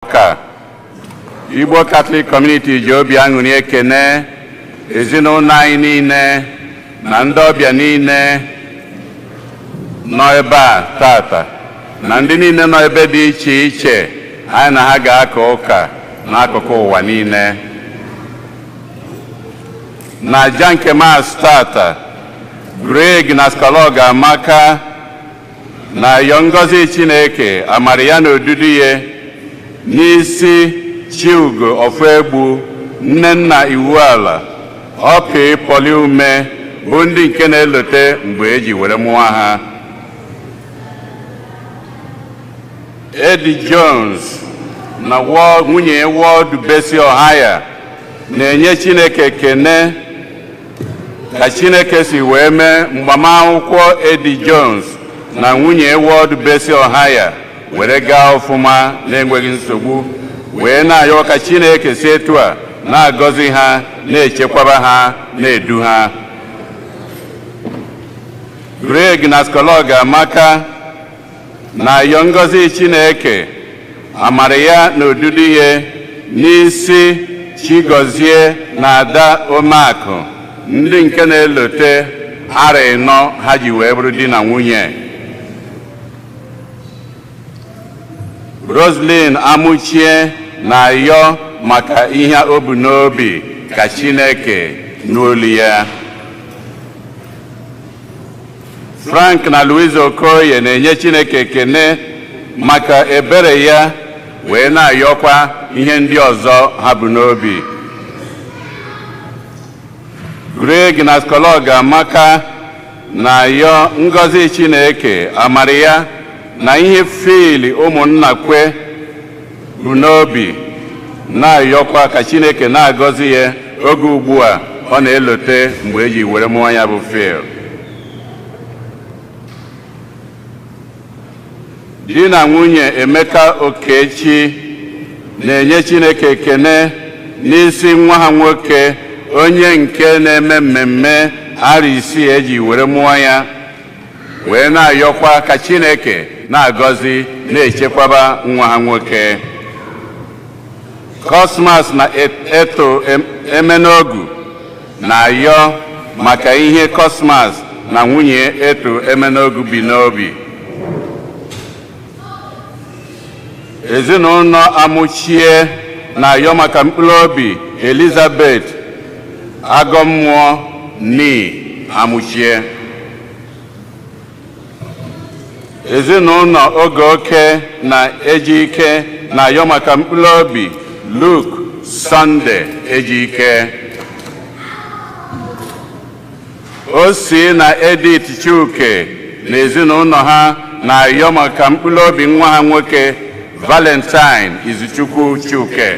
Ụka Igbo Catholic Community ji obi aṅụrị ekene ezinụlọ anyị niile na ndị ọbịa niile nọ ebe a tata na ndị niile nọ ebe dị iche iche anyị na ha ga-aka ụka n'akụkụ ụwa niile. Na aja nke Mass tata, Greg na Skolog Amaka na-ayọ ngọzi Chineke, amara ya na odudu ya n'isi Chiugo Ofoegbu, Nnenna Iwuala, Ọpị Pọli Ume, bụ ndị nke na-elote mgbe eji were mụọ ha. Eddie Jones na nwunye World Besi Ohio na-enye Chineke ekene ka Chineke si wee mee mgbamakwụkwọ Eddie Jones na nwunye World Besi Ohio were gaa ọfụma na-enweghị nsogbu, wee na-ayọ ka Chineke si etu a na-agọzi ha, na-echekwaba ha, na-edu ha. Greg na Skolog Amaka na-ayọ ngọzi Chineke, amara ya na odudu ya n'isi Chigozie na Ada Omeakụ, ndị nke na-elote arọ 4 ha ji wee bụrụ di na nwunye. Roslyn Amuchie na-ayọ maka ihe o bu n'obi ka Chineke nụ olu ya. Frank na Louise Okoye na-enye Chineke ekene maka ebere ya, wee na-ayọkwa ihe ndị ọzọ ha bu n'obi. Greg na Skolog Amaka na-ayọ ngọzi Chineke, amara ya na ihe Phil ụmụnna kwe bụ n'obi, na-ayọkwa ka Chineke na-agọzi ya oge ugbu a ọ na-elote mgbe eji were mụọ ya bụ Phil. Di na nwunye Emeka Okechi na-enye Chineke ekene n'isi nwa ha nwoke, onye nke na-eme mmemme arọ 6 eji were mụọ ya, wee na-ayọkwa ka Chineke na-agọzi, na-echekwaba nwa ha nwoke. Cosmas na Eto Emenogu na-ayọ maka ihe Cosmas na nwunye Eto Emenogu bi n'obi. Ezinụlọ Amuchie na-ayọ maka mkpụrụ obi Elizabeth Agọmmụọ ni Amuchie. Ezinụlọ Ogeoke na Ejike na-ayọ maka mkpụrụ obi Luke Sunday Ejike. Osi na Edith Chuke na ezinụlọ ha na-ayọ maka mkpụrụ obi nwa ha nwoke Valentine Izuchukwu Chuke.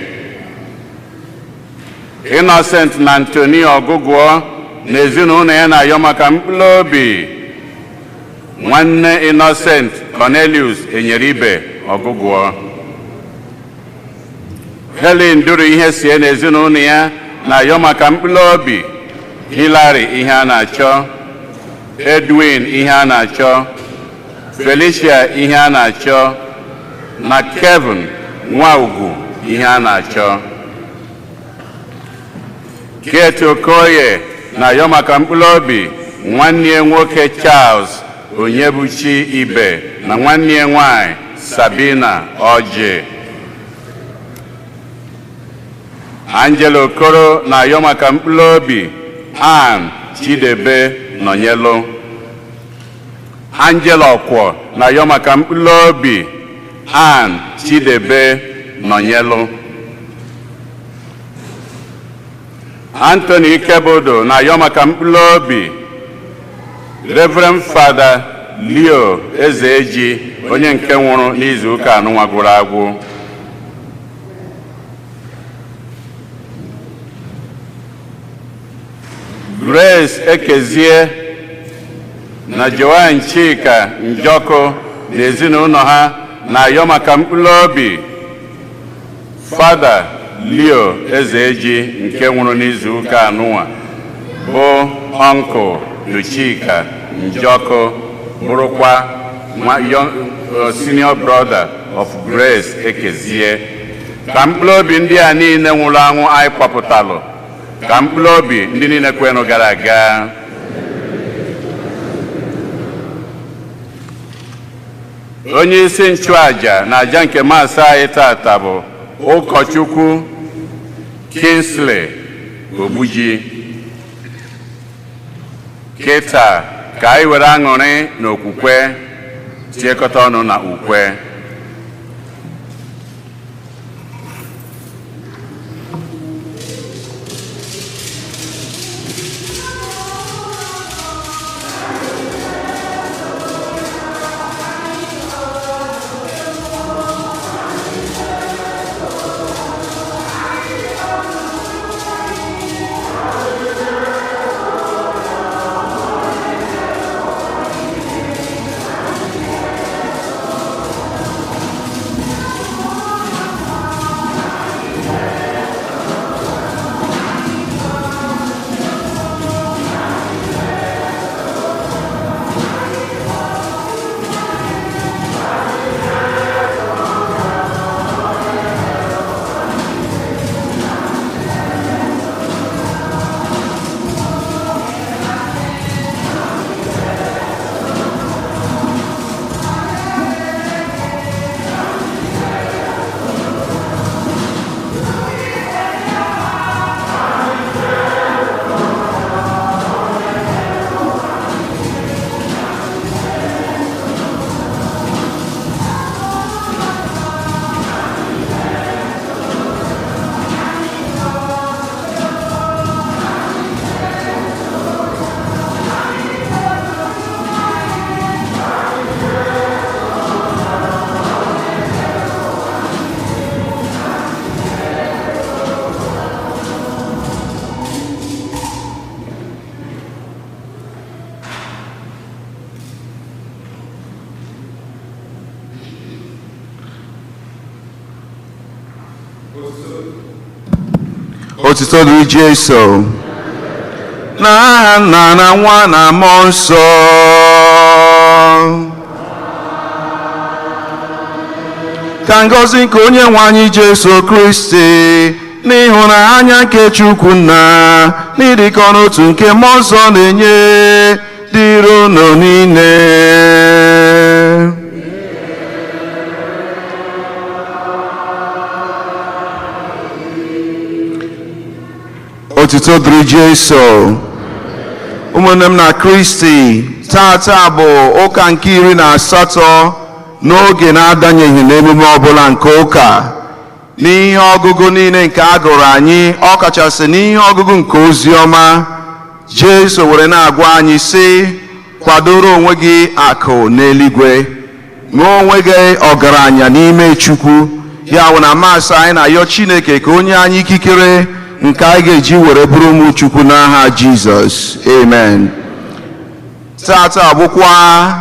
Innocent na Anthony Ọgụgụọ na ezinụlọ ya na-ayọ maka mkpụrụ obi nwanne Innocent Cornelius Enyeribe Ọgụgụọ. Helen Duru ihe sie na ezinụlọ ya na-ayọ maka mkpụrụ obi Hilary ihe a na-achọ, Edwin ihe a na-achọ, Felicia ihe a na-achọ na Kevin Nwaugwu ihe a na-achọ. Kate Okoye na-ayọ maka mkpụrụ obi nwanne ya nwoke Charles Onyebuchi Ibe na nwanne ya nwanyị Sabina Ọjị. Angela Okoro na-ayọ maka mkpụrụ obi Ann Chidebe Nọnyelụ. Angela Ọkwọ na-ayọ maka mkpụrụ obi Ann Chidebe Nọnyelụ. Anthony Ikebodo na-ayọ maka mkpụrụ obi Reverend Father Leo Ezeji, onye nke nwụrụ n'izu ụka anụnwa gwụrụ agwụ. Grace Ekezie na Joan Chika Njọkụ na ezinụlọ ha na-ayọ maka mkpụrụ obi Fada Leo Ezeji nke nwụrụ n'izu ụka anụnwa, bụ ọnkụl Chika Njọkụ, bụrụkwa senior brother of Grace Ekezie. Ka mkpụrụ obi ndị a niile nwụrụ anwụ anyị kpọpụtalụ, ka mkpụrụ obi ndị niile kwenụ gara aga. Onye isi nchụaja na aja nke Mass anyị tata bụ Ụkọchukwu Kingsley Ogbuji. Kịta ka anyị were aṅụrị na okwukwe tiekọta ọnụ na ukwe. Otito dịrị Jesu. N'aha Nna na Nwa na Mmụọ Nsọ. Ka ngọzi nke onye nwe anyị Jesu Kristi, n'ịhụnanya nke Chukwu Nna, n'ịdịkọ n'otu nke Mmụọ Nsọ na-enye, dịrị unu niile. Otito dịrị Jesu. Ụmụnne m na Kristi, tata bụ ụka nke 18 n'oge na-adanyeghị n'emume ọbụla nke ụka. N'ihe ọgụgụ niile nke a gụrụ anyị, ọ kachasị n'ihe ọgụgụ nke ozi ọma, Jesu were na-agwa anyị sị, kwadoro onwe gị akụ n'eluigwe, mee onwe gị ọgaranya n'ime Chukwu. Ya wụ na Mass anyị na-ayọ Chineke ka onye anyị ikikere nke anyị ga-eji were bụrụ ụmụ Chukwu n'aha Jizọs. Amen. Tata bụkwa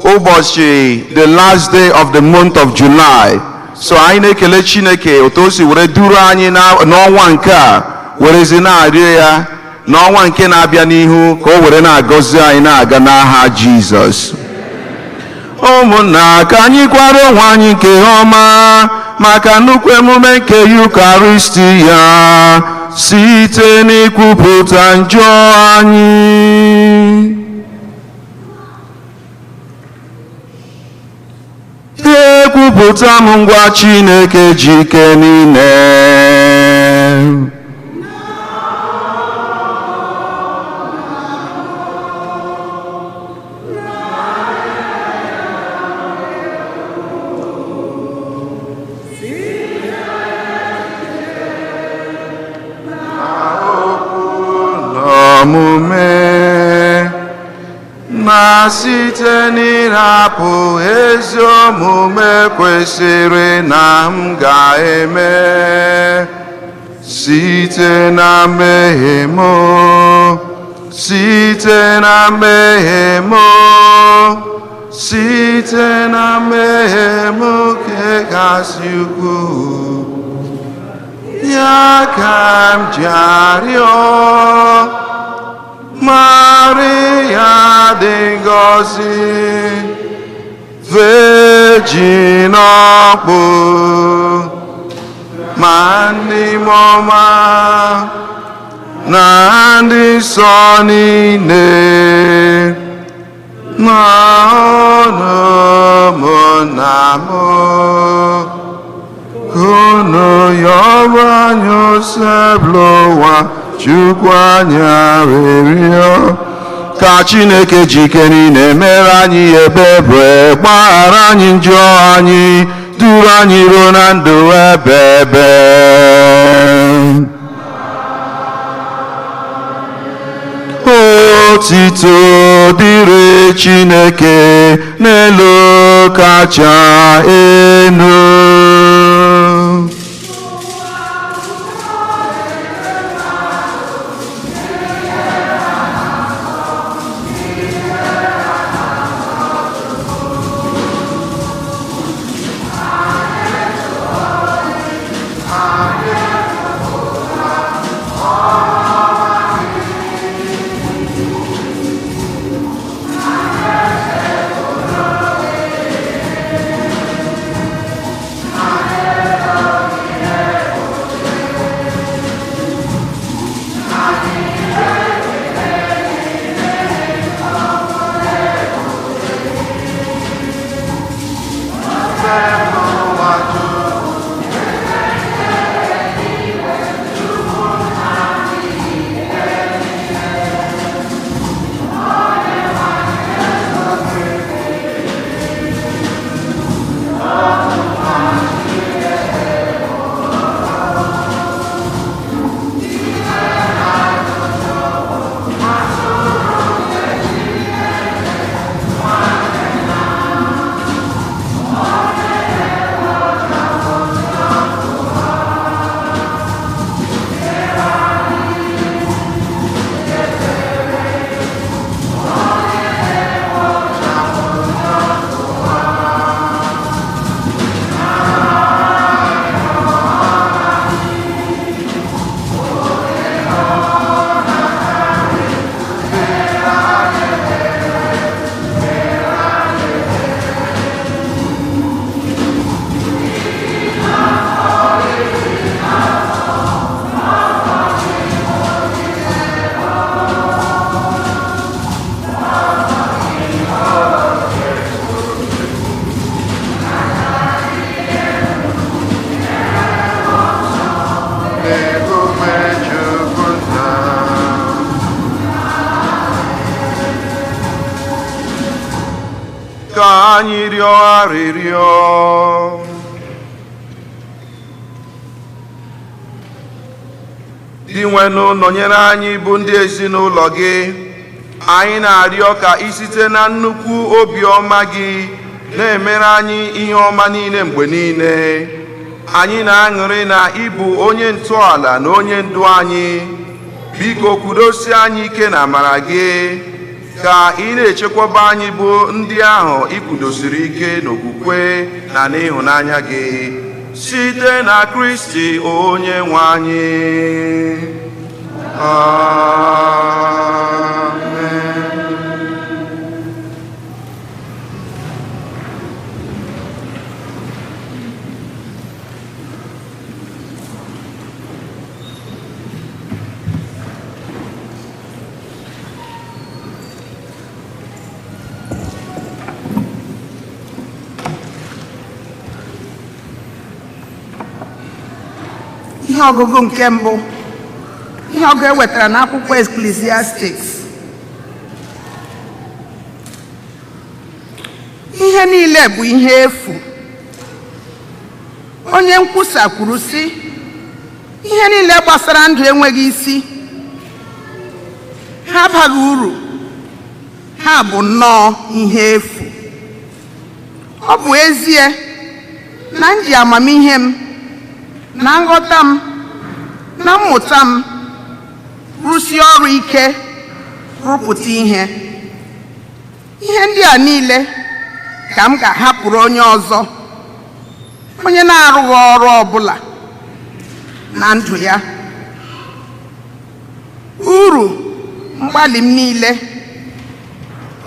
ụbọchị the last day of the month of July. So anyị na-ekele Chineke otu o si were duru anyị n'ọnwa nke a, werezi na-arịọ ya n'ọnwa nke na-abịa n'ihu ka o were na-agọzi anyị na-aga n'aha Jizọs. Ụmụnna, ka anyị kwara onwe anyị nke ọma maka nnukwu emume nke Yukaristi ya site n'ikwupụta njọ anyị. Ekwupụta m ngwa Chineke ji ike niile. Omume na site n'ịrapụ ezi omume kwesịrị na m ga-eme, site na mmehie m, site na mmehie m, site na mmehie m nke kasị ukwuu, ya ka m ji arịọ. Maria dị ngọzi, Virgin ọkpụ. Ma ndị mmụọ na ndị nsọ niile na unu ụmụnna m, unu yọrọ anyị Osebụlụwa Chukwu anyị arịrịọ, ka Chineke jike niile mere anyị ebere, gbaghara anyị njọ anyị, duru anyị ruo na ndụ ebe ebe. Otito dịrị Chineke n'elu kacha enu. Ka anyị rịọ arịrịọ. Dinwenụ, nọnyere anyị bụ ndị ezinụlọ gị. Anyị na-arịọ ka ị site na nnukwu obiọma gị na-emere anyị ihe ọma niile mgbe niile. Anyị na-aṅụrị na ịbụ onye ntọala na onye ndu anyị. Biko kwudosie anyị ike na amara gị, ka ị na-echekwaba anyị bụ ndị ahụ ị kwudosiri ike n'okwukwe na n'ịhụnanya gị, site na Kristi onye nwe anyị. Amen. Ihe ọgụgụ nke mbụ, ihe ọgụgụ e wetara n'akwụkwọ Ecclesiastes. Ihe niile bụ ihe efu. Onye nkwusa kwuru sị, ihe niile gbasara ndụ enweghị isi, ha abaghị uru, ha bụ nnọọ ihe efu. Ọ bụ ezie na m ji amamihe m na nghọta m na mmụta m rụsie ọrụ ike rụpụta ihe, ihe ndị a niile ka m ga-ahapụrụ onye ọzọ, onye na-arụghị ọrụ ọbụla na ndụ ya. Uru mgbalị m niile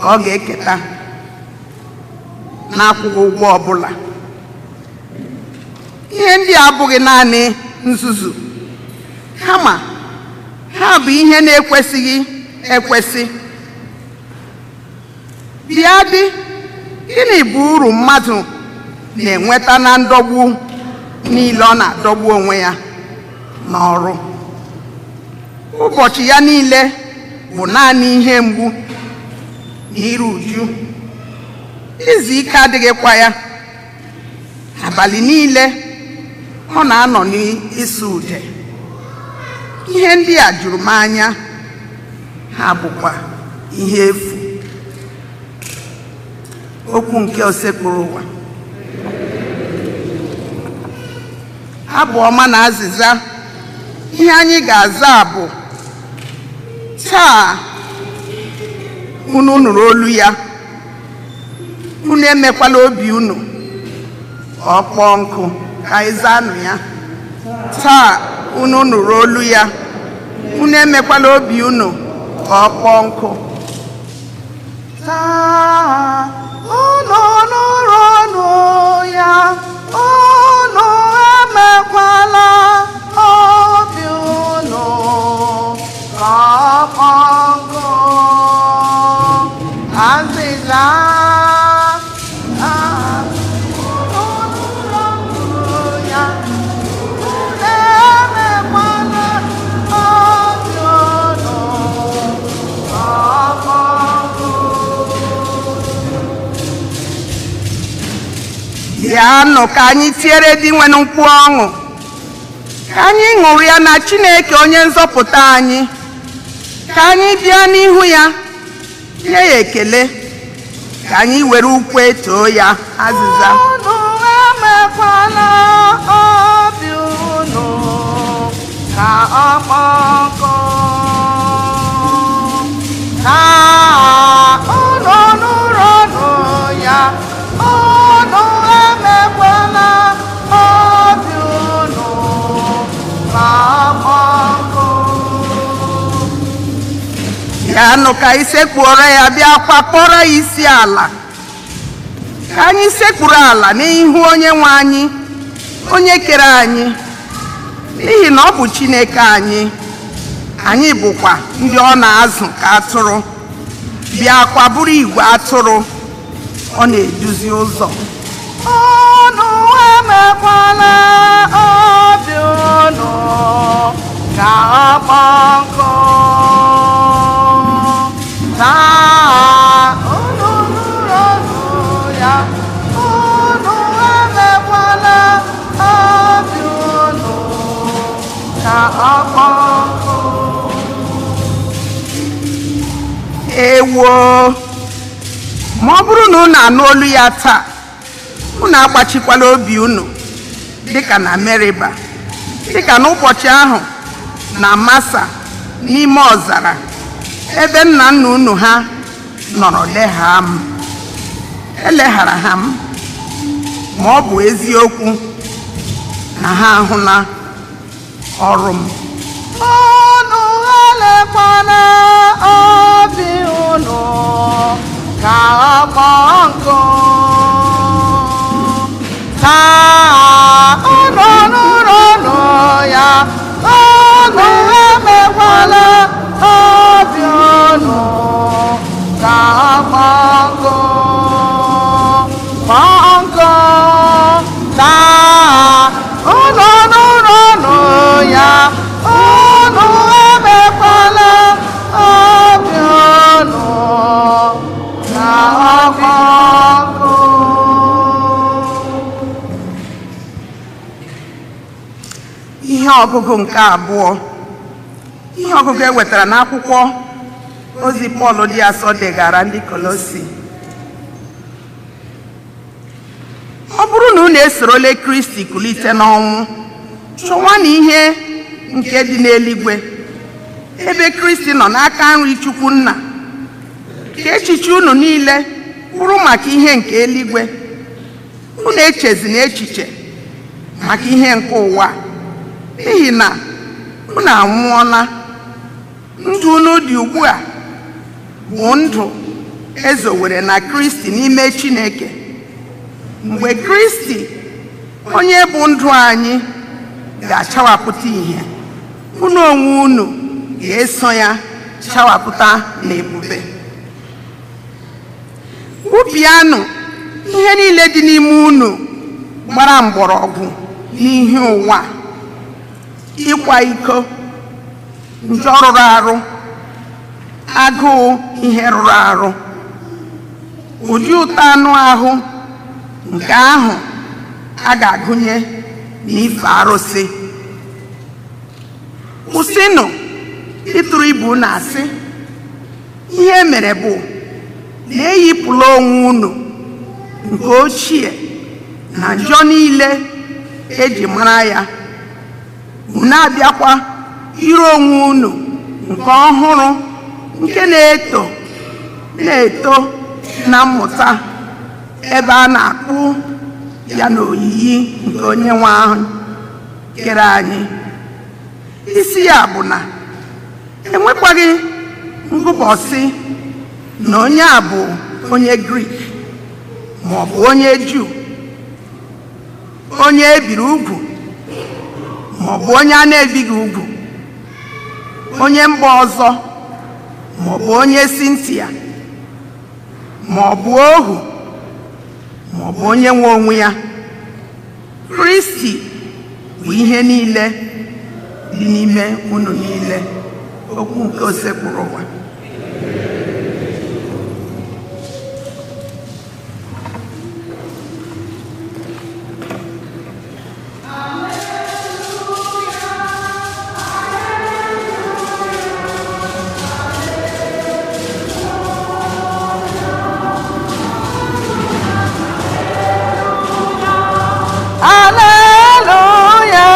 ka ọ ga-eketa na-akwụghị ụgwọ ọbụla. Ihe ndị a abụghị naanị Nzuzu, kama ha bụ ihe na-ekwesịghị ekwesị. Bịa dị, gịnị bụ uru mmadụ na-enweta na ndọgbu niile ọ na-adọgbu onwe ya n'ọrụ? Ụbọchị ya niile bụ naanị ihe mgbu na iru uju, izu ike adịghịkwa ya. Abalị niile ọ na-anọ n'ịsụ ude. Ihe ndị a juru m anya, ha bụkwa ihe efu. Okwu nke Osekpụrụ ụwa. Abụ ọma na azịza. Ihe anyị ga-aza bụ: "Taa unu nụrụ olu ya, unu emekwala obi unu ka ọ kpọọ nkụ." Ka anyị zaanụ ya: "Taa unu nụrụ olu ya, unu emekwala obi unu ka ọ kpọọ nkụ." Taa unu nụrụ olu ya, unu emekwala obi unu ka ọ kpọọ nkụ. Azịza: taa unu nụrụ olu ya, unu emekwala obi unu ka ọ kpọọ nkụ. Bịanụ ka anyị tiere Dinwenụ mkpu ọṅụ, ka anyị ṅụrịa na Chineke onye nzọpụta anyị. Ka anyị bịa n'ihu ya nye ya ekele, ka anyị were ukwe too ya. Azịza: Unu emekwala obi unu ka ọ kpọọ nkụ. Taa unu nụrụ olu ya, unu emekwala obi unu ka ọ kpọọ nkụ. Bịanụ ka anyị sekpuoro ya, bịa kwakpọrọ ya isi ala. Ka anyị sekpuru ala n'ihu onye nwe anyị, onye kere anyị, n'ihi na ọ bụ Chineke anyị, anyị bụkwa ndị ọ na-azụ ka atụrụ, bịakwa bụrụ igwe atụrụ ọ na-eduzi ụzọ. Unu emekwala obi unu ka ọ kpọọ nkụ. Taa unu nụrụ olu ya, unu emekwala obi unu ka ọ kpọọ nkụ. Ewo, ma ọ bụrụ na unu anụ olu ya taa, unu agbachikwala obi unu dịka na Meriba, dịka n'ụbọchị ahụ na Masa n'ime ọzara, ebe nna nna unu ha nọrọ leghaa m, eleghara ha m, ma ọ bụ eziokwu na ha ahụla ọrụ m. Unu elekwana obi unu ka ọ kpọọ nkụ. Taa unu nụrụ olu ya, unu emekwala obi unu ka ọ kpọọ nkụ. Kpọọ nkụ. Taa unu nụrụ olu ya, unu emekwala obi unu ka ọ kpọọ nkụ. Ihe ọgụgụ nke abụọ, ihe ọgụgụ e wetara n'akwụkwọ ozi Pọl dị asọ degara ndị Kolosi. Ọ bụrụ na unu esorole Kristi kulite n'ọnwụ, chọwanụ ihe nke dị n'eluigwe, ebe Kristi nọ n'aka nri Chukwu Nna. Ka echiche unu niile bụrụ maka ihe nke eluigwe. Unu echezina echiche maka ihe nke ụwa, n'ihi na unu anwụọla. Ndụ unu dị ugbu a bụ ndụ ezowere na Kristi n'ime Chineke. Mgbe Kristi, onye bụ ndụ anyị, Ga-achawapụta ìhè, unu onwe unu ga-eso ya chawapụta n'ebube. Gbupịanụ ihe niile dị n'ime unu gbara mgbọrọgwụ n'ihe ụwa: ịkwa iko, njọ rụrụ arụ, agụụ ihe rụrụ arụ, ụdị ụtọ anụ ahụ nke ahụ a ga-agụnye n'ife arụsị. Kwụsịnụ ịtụrụ ibu unu asị. Ihe mere bụ na eyipụla onwe unu nke ochie na njọ niile eji mara ya, unu abịakwa yiri onwe unu nke ọhụrụ nke na-eto na-eto na mmụta, ebe a na-akpụ ya n'oyiyi nke onye nwe ahụ kere anyị. Isi ya bụ na enwekwaghị ngụbọsị na onye a bụ onye Grik ma ọ bụ onye Juu, onye ebiri ugwu ma ọ bụ onye a na-ebighị ugwu, onye mba ọzọ ma ọ bụ onye Sintia, ma ọ bụ ohu ma ọ bụ onye nwe onwe ya. Kristi bụ ihe niile dị n'ime unu niile. Okwu nke Osebụrụwa. Alleluia,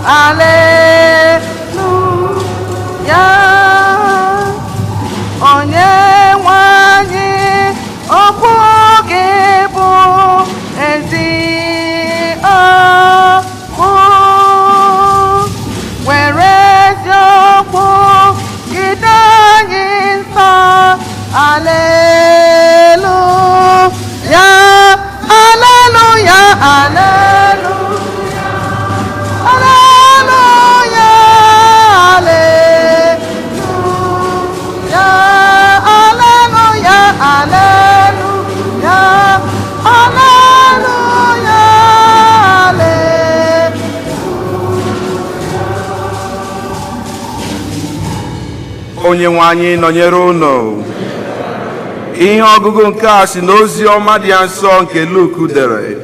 Alleluia. Onye nwe anyị, okwu gị bụ ezi okwu. Were eziokwu jide anyị nsọ. Alleluia, Alleluia, Alleluia. Alleluia, Alleluia, Alleluia, Alleluia, Alleluia. Onye nwe anyị nọnyere unu. Ihe ọgụgụ nke a si n'ozi ọma dị nsọ nke Luk dere.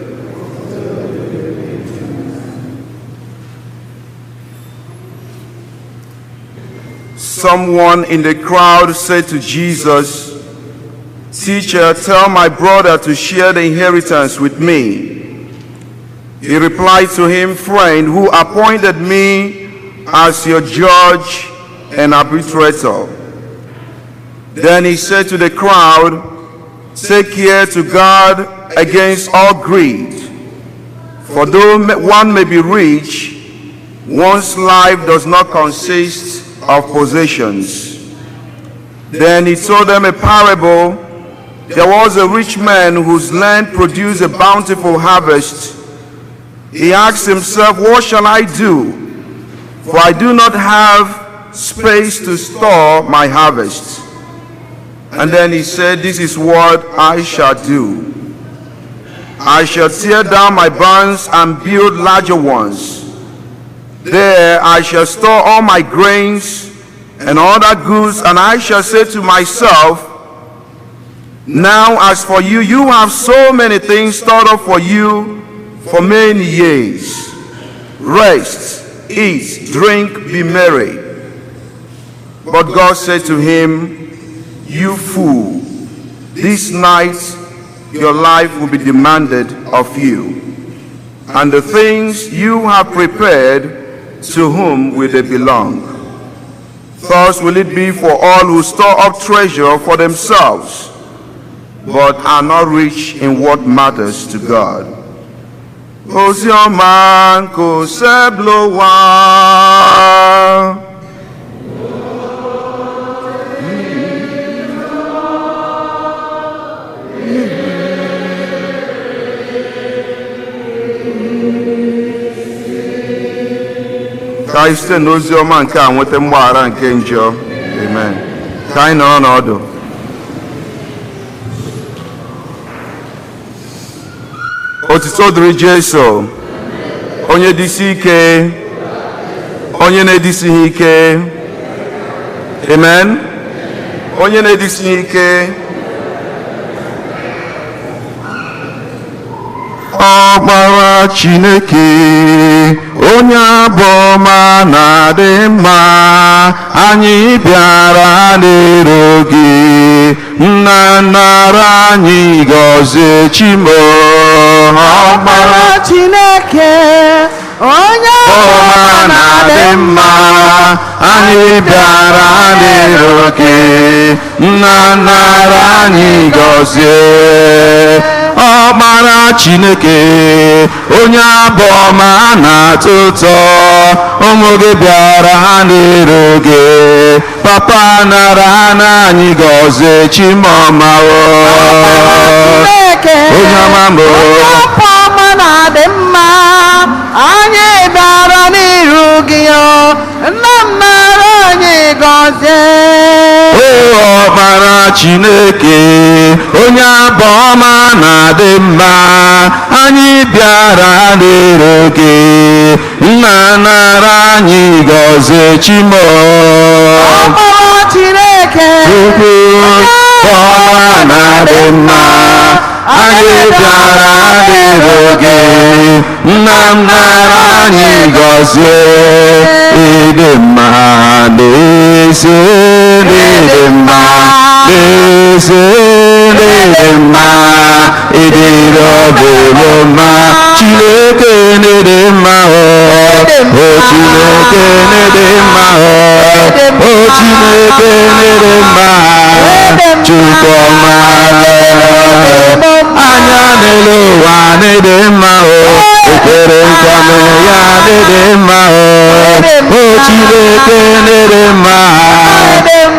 Someone in the crowd said to Jesus, "Teacher, tell my brother to share the inheritance with me." He replied to him, "Friend, who appointed me as your judge and arbitrator?" Then he said to the crowd, "Take care to guard against all greed, for though one may be rich, one's life does not consist of possessions." Then he told them a parable. There was a rich man whose land produced a bountiful harvest. He asked himself, "What shall I do? For I do not have space to store my harvest." And then he said, "This is what I shall do. I shall tear down my barns and build larger ones. There I shall store all my grains and other goods, and I shall say to myself, now as for you, you have so many things stored up for you for many years. Rest, eat, drink, be merry." But God said to him, "You fool, this night your life will be demanded of you, and the things you have prepared, to whom will they belong? Thus will it be for all who store up treasure for themselves, but are not rich in what matters to God." Ozi ọma nke Osebụrụwa. Ka anyị site n'ozi ọma nke a nweta mgbaghara nke njọ. Amen. Ka anyị nọrọ n'ọdụ. Otito dịrị Jesu, onye dịsi ike, onye na-edisighị ike. Amen. Onye na-edisighị ike. Ọkpara Chineke, onye abụ ọma na-adị mma, anyị bịara n'iru gị, nna nara anyị gọzie Chimo. Ọkpara Chineke, onye ọma na-adị mma, anyị bịara n'iru gị, nna nara anyị gọzie. Ọkpara Chineke, onye abụ ọma na-atọ ụtọ, ụmụ gị bịara n'iru gị, papa nara anyị gọzie Chimọma o. Chineke, Onye ọma mbụ. Onye ọkwa ọma na-adị mma, anyị bịara n'iru gị o, nna m nara anyị gọzie. O ọkpara Chineke, onye abụ ọma na-adị mma, anyị bịara n'iru gị, nna nara anyị gọzie Chimo. Ọkpara Chineke, Chukwu ọma na-adị mma, anyị bịara n'iru gị, nna nara anyị gọzie. Ịdị mma n'ezie, n'ịdị mma n'ezie, n'ịdị mma, ịdịrị ọbụla mma, Chineke n'ịdị mma o, o Chineke n'ịdị mma o, o Chineke n'ịdị mma, Chukwu ọma. Anya n'elu ụwa n'ịdị mma o, ekpere nkwame ya n'ịdị mma o, o Chineke n'ịdị mma,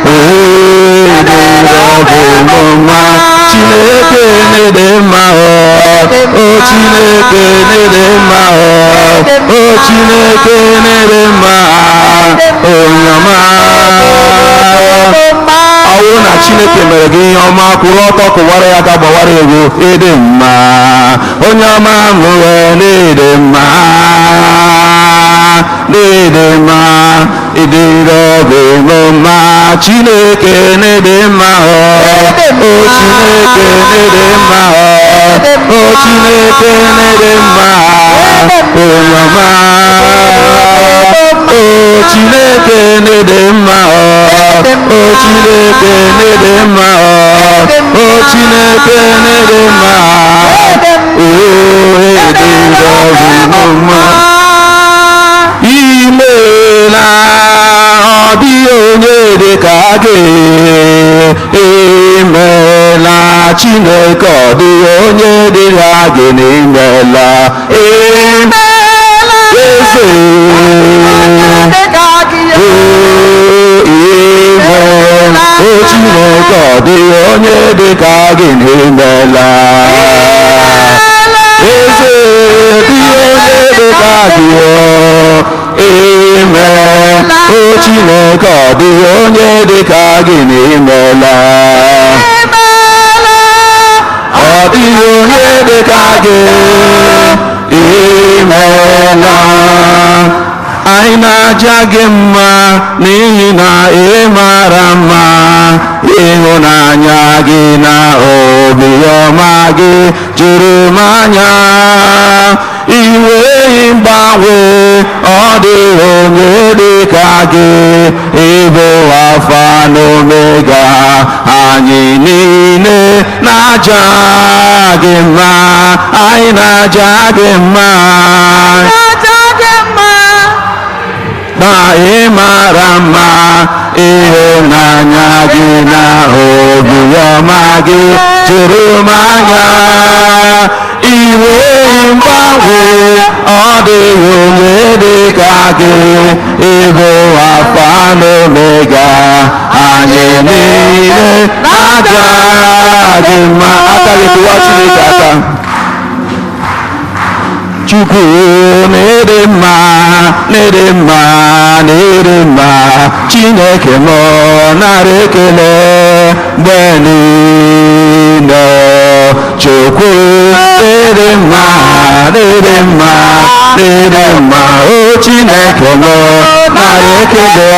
ee ịdịrị ọbụla mma, Chineke n'ịdị mma o, o Chineke n'ịdị mma o, o Chineke n'ịdị mma, onye ọma. Ọ bụrụ na Chineke mere gị ihe ọma, kwụrụ ọtọ kụwara ya aka, gbawara egwu. Ịdị mma, onye ọma mụrụ, n'ịdị mma, n'ịdị mma, ịdịrị ọbụla mma, Chineke n'ịdị mma o, o Chineke n'ịdị mma o, o Chineke n'ịdị mma, onye ọma. O Chineke n'ịdị mma o, o Chineke n'ịdị mma o, o Chineke n'ịdị mma, o ịdịrị ọbụla mma. Imeela, ọ dịghị onye dị ka gị. Imeela Chineke, ọ dịghị onye dị ka gị n'imeela. Imeela, Eze. Dịka gị. Imeela, o Chineke, ọ dịghị onye dị ka gị n'imeela. Eze, dịghị onye dị ka gị o. Imeela, o Chineke, ọ dịghị onye dị ka gị n'imeela. Imeela, Ọ dịghị onye dị ka gị. Imeela. Anyị na-aja gị mma n'ihi na ị mara mma, ịhụnanya gị na obiọma gị juru m anya. I nweghị mgbanwe, ọ dịghị onye dị ka gị, ịbụ Alfa na Omega, anyị niile na-aja gị mma, anyị na-aja gị mma. Aja gị mma. Na ị mara mma, ịhụnanya gị na obiọma gị juru m anya. I nweghị mgbanwe, ọ dịghị onye dị ka gị, ịbụ Alfa na Omega, anyị niile na-aja gị mma. Aka gị, tụwa Chineke aka. Chukwu na-ede mma, na-ede mma, na-ede mma. Chineke m, nara ekele mgbe niile. Chukwu na-ede mma, na-ede mma, na-ede mma. O Chineke m, nara ekele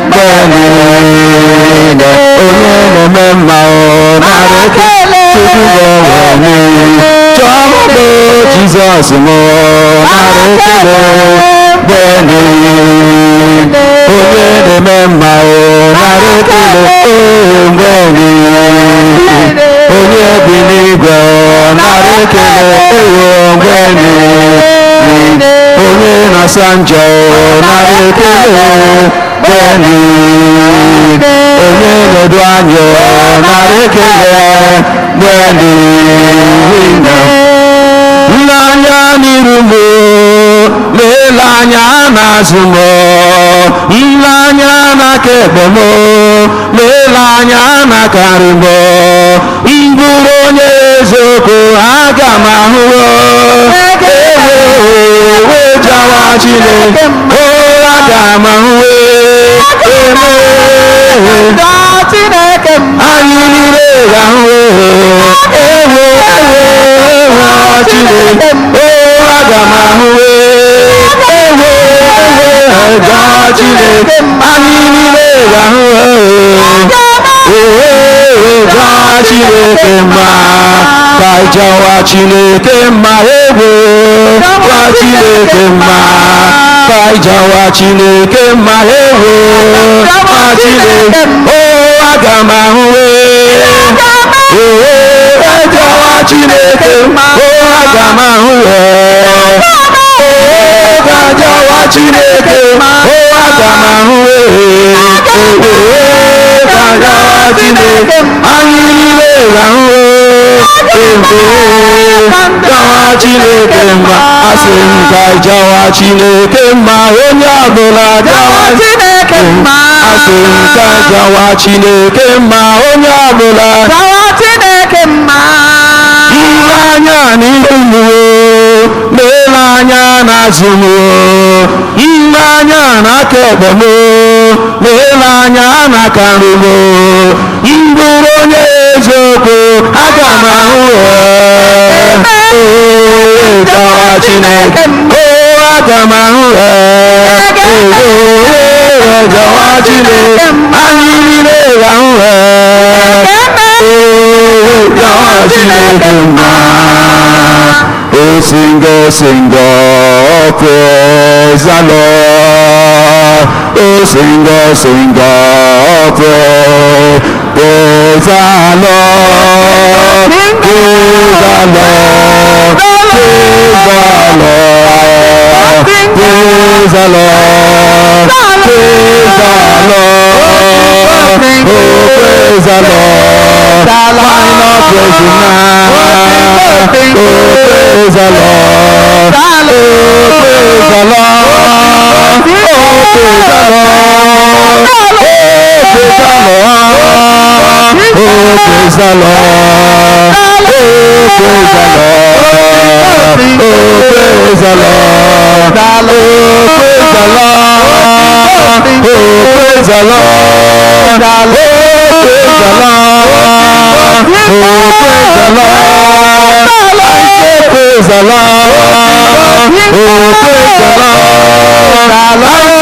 mgbe niile. Onye na-eme mma, o nara ekele. Chukwu bụ onwe chọọ Jizọs m, nara ekele mgbe niile. Onye na-eme mma, o nara ekele o mgbe niile. Onye bi n'igwe, o nara ekele ewo mgbe niile. Onye na-asa njọ, o nara ekele mgbe niile. Onye na-edu anyị, o nara ekele mgbe niile. Nleanya n'iru m, lele anya n'azụ m, nleanya n'aka ekpe m, lele anya n'aka nri m. M bụrụ onye eziokwu, aga m ahụwo ewe wejawa Chineke. O aga m ahụwe eme. Chineke m. Anyị niile ga-ahụ ewe ewe ewe Chineke. O aga m ahụ ewe ewe ga Chineke. Anyị niile ga-ahụ ewe ewe ga Chineke mma. Ka ịjawa Chineke mma, ewe gwa Chineke mma. Ka ịjawa Chineke mma, ewe gwa Chineke. O aga m ahụ ee ejawa Chineke mma. O aga m ahụ ee gajawa Chineke mma. O aga m ahụ ee gajawa Chineke. Anyị niile ga-ahụ ee gawa Chineke mma. Asị m ka jawa Chineke mma, onye ọbụla gawa Chineke mma. Asị m ka jawa Chineke mma, onye ọbụla Gawa Chineke mma. Nle anya n'ihu m, lele anya n'azụ m, nle anya n'aka ekpe m, lele anya n'aka nri m. M bụrụ onye eziokwu, aga m ahụ ee gawa Chineke. O aga m ahụ ee gawa Chineke. Anyị niile ga-ahụ ee gawa Chineke mma. Oh, sing, oh, sing, oh, praise the Lord. Oh, sing, oh, sing, oh, praise the Lord. Praise the Lord. Praise the Lord. Praise the Lord. Praise the Lord. Oh, praise the Lord. Why not praise him now? Oh, praise the Lord. Oh, praise the Lord. Oh, praise the Lord. Oh, praise the Lord. Oh, praise the Lord. Oh, praise the Lord. Oh, praise the Lord. Oh, praise the Lord. Oh, praise the Lord. Oh, praise the Lord. Oh, praise the Lord. I say praise the Lord. Oh, praise the Lord. I say praise the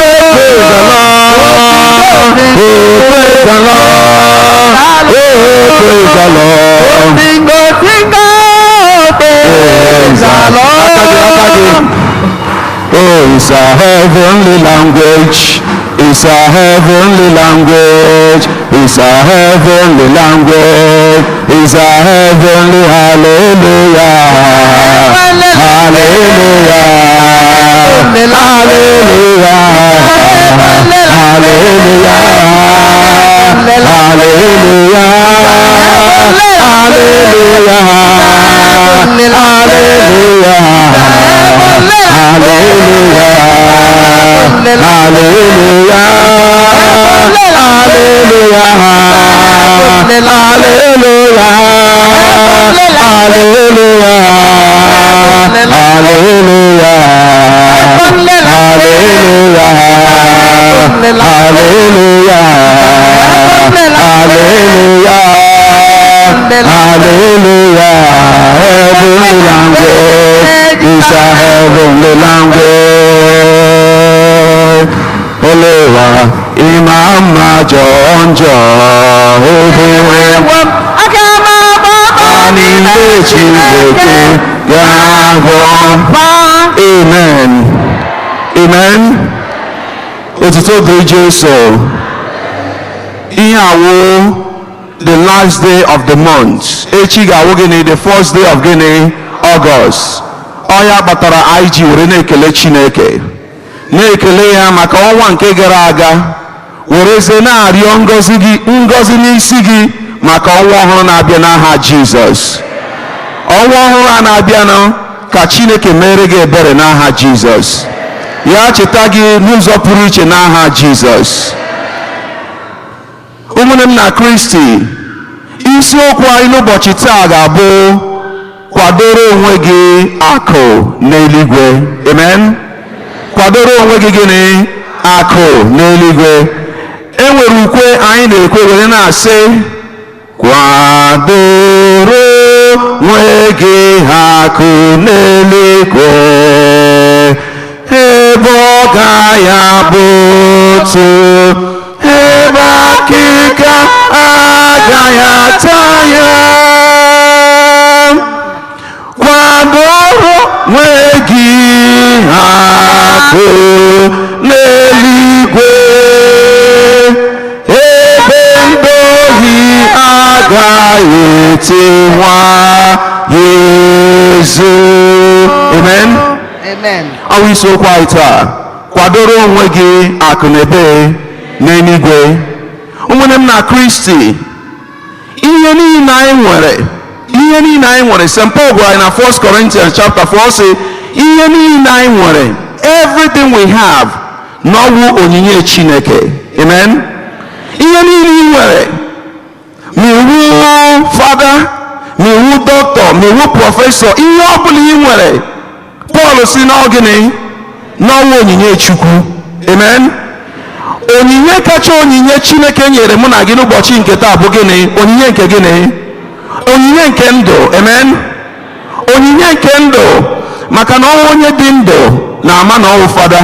Lord. Oh, praise the Lord. Oh, praise the Lord. Sing, oh, sing, oh, praise the Lord. Oh, it's a heavenly language. It's a heavenly language. It's a heavenly language. It's a heavenly hallelujah. Hallelujah. Hallelujah. Hallelujah. Hallelujah. Hallelujah. Hallelujah. Hallelujah. Hallelujah. Hallelujah. Hallelujah. Hallelujah. Hallelujah. Njọ ebe Aga m agbaba n'ime Chineke ga-agwọ. Amen. Amen. Otuto dịrị Jesu. Ihe awụ the last day of the month. Echi ga-awụ gịnị? The first day of gịnị? August. Ọ ya kpatara anyị ji were na-ekele Chineke. Na-ekele ya maka ọnwa nke gara aga. Werezie na-arịọ ngọzi gị, ngọzi n'isi gị maka ọnwa ọhụrụ na-abịa n'aha Jizọs. Ọnwa ọhụrụ a na-abịanụ, ka Chineke mere gị ebere n'aha Jizọs. Ya cheta gị n'ụzọ pụrụ iche n'aha Jizọs. Ụmụnne m na Kristi, isiokwu anyị n'ụbọchị taa ga-abụ "Kwadoro onwe gị akụ n'eluigwe." Amen. Kwadoro onwe gị gịnị? Akụ n'eluigwe. E nwere ukwe anyị na-ekwe were na-asị, "Kwadoro onwe gị akụ n'eluigwe, ebe ọ gaghị abụ otu, ebe akịka agaghị ata ya. Kwadoro onwe gị akụ n'eluigwe, ebe ndị ohi agaghị etiwa ya ezu." Amen. Amen. Ọ bụ isiokwu anyị taa: kwadoro onwe gị akụ na ebe n'eluigwe. Ụmụnne m na Kristi, ihe niile anyị nwere, ihe niile anyị nwere, St. Paul gwara anyị na 1 Corinthians chapter 4 sị, ihe niile anyị nwere, everything we have, n'ọwụ onyinye Chineke. Amen. Ihe niile ị nwere, ma iwu fada, ma iwu dọkịta, ma iwu professor, ihe ọ bụla ị nwere, Pọl si na gịnị? N'ọnwa onyinye Chukwu. Amen. Onyinye kacha onyinye Chineke nyere mụ na gị n'ụbọchị nke taa bụ gịnị? Onyinye nke gịnị? Onyinye nke ndụ. Amen. Onyinye nke ndụ, maka na ọnwa onye dị ndụ na-ama na ọwụ fada,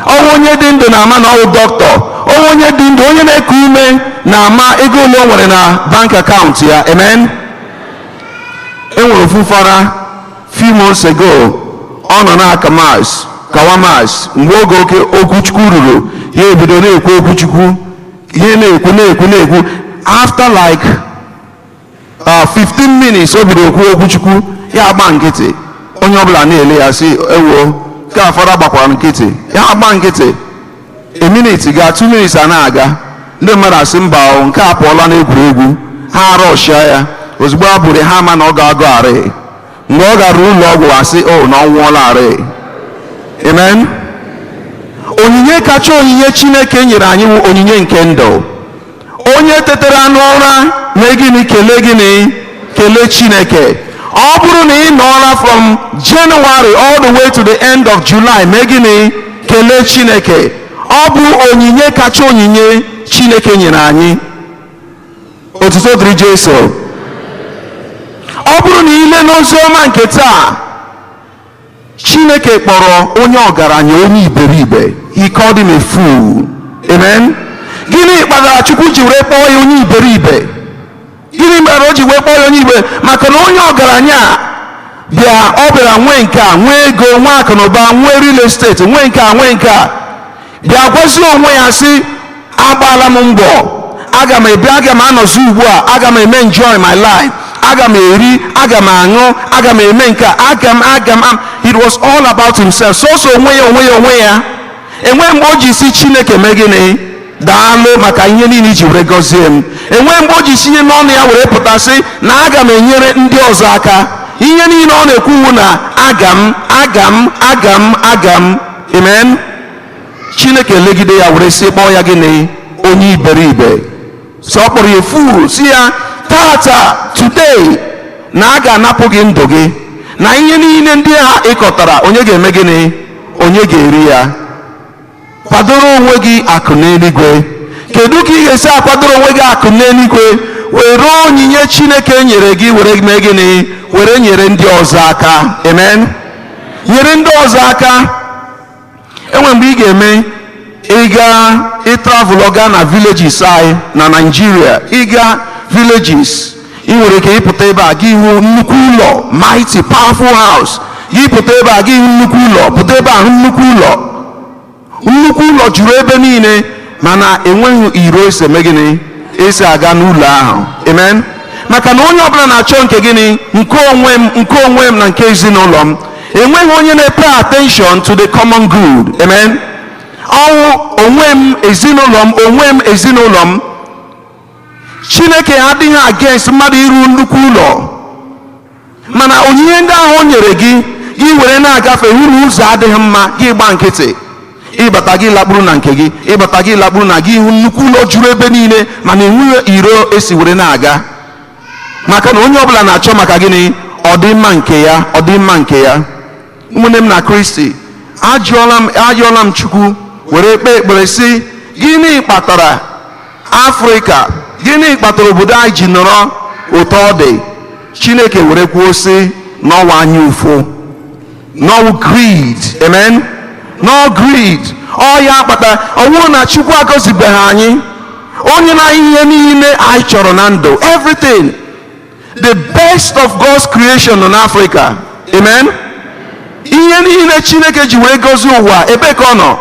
ọnwa onye dị ndụ na-ama na ọwụ dọkịta, ọnwa onye dị ndụ, onye na-eku ume, na-ama ego ole o nwere na bank account ya. Amen. E nwere ofu fada few months ago, ọ nọ na-aka mass, kawa mass. Mgbe oge oke okwuchukwu ruru, ya ebido na-ekwu okwuchukwu, ihe na-ekwu, na-ekwu, na-ekwu. After like 15 minutes o bido okwu okwuchukwu, ya agba nkịtị. Onye ọbụla na-ele ya sị, "Ewo, nke a fada gbakwara nkịtị." Ya agba nkịtị, a minute gaa, 2 minutes a na-aga, ndị mmadụ asị, "Mba o, nke a pụọla n'egwuregwu." Ha arọshịa ya ozugbo. A bụrụ ha ama na ọ ga-agụ arị. Mgbe ọ gara ụlọ ọgwụ, asị o na ọ nwụọla arị. Amen. Onyinye kacha onyinye Chineke nyere anyị wụ onyinye nke ndụ. Onye tetara n'ụra, mee gịnị? Kelee gịnị? Kelee Chineke. Ọ bụrụ na ị nọọla from January all the way to the end of July, mee gịnị? Kelee Chineke. Ọ bụ onyinye kacha onyinye Chineke nyere anyị. Otuto dịrị Jesu. Ọ bụrụ na ile n'ozi ọma nke taa, Chineke kpọrọ onye ọgaranya onye iberibe. He called him a fool. Amen. Gịnị kpatara Chukwu ji were kpọọ ya onye iberibe? Gịnị mere o ji wee kpọọ ya onye ibe? Maka na onye ọgaranya a bịa, ọ bịara nwee nke a, nwee ego, nwee akụnụba, nwee real estate, nwee nke a, nwee nke a, bịa gwazie onwe ya sị, "Agbaala m mbọ, aga m ebi, aga m anọzi ugbu a, aga m eme enjoy my life, aga m eri, aga m aṅụ, aga m eme nke a, aga m aga m am." It was all about himself, sọsọ onwe ya, onwe ya, onwe ya. Enwe mgbe o ji si Chineke, mee gịnị? Daalụ maka ihe niile iji were gọzie m. Enwe mgbe o ji sinye n'ọnụ ya were pụta sị na aga m enyere ndị ọzọ aka. Ihe niile ọ na-ekwuwu na aga m, aga m, aga m, aga m. Amen. Chineke legide ya were sị, kpọọ ya gịnị? Onye iberibe. So ọ kpọrọ ya fool, si ya, "Tata, today, na a ga-anapụ gị ndụ gị, na ihe niile ndị a ịkọtara, onye ga-eme gịnị? Onye ga-eri ya?" Kwadoro onwe gị akụ n'eluigwe. Kedu ka ị ga-esi akwadoro onwe gị akụ n'eluigwe? Were onyinye Chineke nyere gị were mee gịnị? Were nyere ndị ọzọ aka. Amen. Nyere ndị ọzọ aka. Enwe mgbe ị ga-eme Ịga ịtravel gaa na villages anyị na Nigeria, ịga villages, ị nwere ike ịpụta ebe a, gị hụ nnukwu ụlọ, mighty powerful house. Gị pụta ebe a, gị hụ nnukwu ụlọ, pụta ebe a, hụ nnukwu ụlọ. Nnukwu ụlọ juru ebe niile, mana enweghị iro esi eme gịnị, esi aga n'ụlọ ahụ. Amen. Maka na onye ọbụla na-achọ nke gịnị? Nke onwe m, nke onwe m na nke ezinụlọ m. Enweghị onye na-pay attention to the common good. Amen. Ọnwụ onwe m, ezinụlọ m, onwe m, ezinụlọ m. Chineke adịghị against mmadụ iru nnukwu ụlọ, mana onyinye ndị ahụ o nyere gị, gị were na-agafe hụ na ụzọ adịghị mma, gị gba nkịtị. Ịbata, gị lakpuru na nke gị. Ịbata, gị lakpuru na gị, hụ nnukwu ụlọ juru ebe niile, mana enweghị iro esi were na-aga, maka na onye ọbụla na-achọ maka gịnị? Ọdịmma nke ya, ọdịmma nke ya. Ụmụnne m na Kristi, ajụọla m, ajụọla m Chukwu, were kpee ekpere sị, gịnị kpatara Afrịka, gịnị kpatara obodo anyị ji nọrọ ụtọ ọ dị? Chineke were kwuo sị n'ọwa anya ụfụ, no greed. Amen. No greed. Ọ ya kpatara ọwụrụ na Chukwu agọzibeghị anyị, onye na ihe niile anyị chọrọ na ndụ, everything, the best of God's creation nọ n'Africa. Amen. Ihe niile Chineke ji wee gọzie ụwa, ebe ka ọ nọ?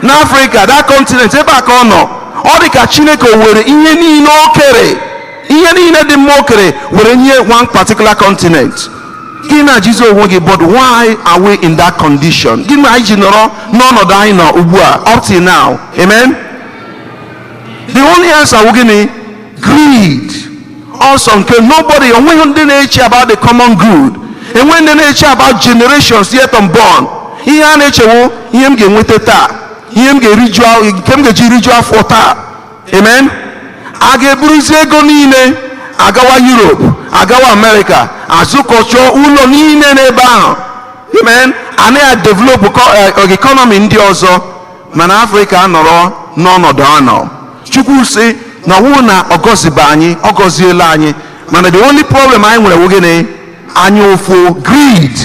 N'Africa, that continent, ebe a ka ọ nọ. Ọ dị ka Chineke o were ihe niile o kere, ihe niile dị mma o kere, were nye one particular continent. Gị na-ajụzi onwe gị, but why are we in that condition? Gịnị anyị ji nọrọ n'ọnọdụ anyị nọ ugbu a up till now? Amen. The only answer wụ gịnị? Greed. Also nke nobody, onweghị ndị na-eche about the common good, enweghị ndị na-eche about generations yet unborn. Ihe a na-echewo, ihe m ga-enweta taa, ihe m ga-eriju, nke m ga-eji riju afọ taa. Amen. A ga-eburuzi ego niile agawa Europe, agawa America, azụkọchọọ ụlọ niile n'ebe ahụ. Amen. A na-develop economy ndị ọzọ, mana Afrịka anọrọ n'ọnọdụ anọ. Chukwu sị na ọwụ na ọ gọzibe anyị, ọ gọziela anyị, mana the only problem anyị nwere wụ gịnị? Anya ụfụ, greed.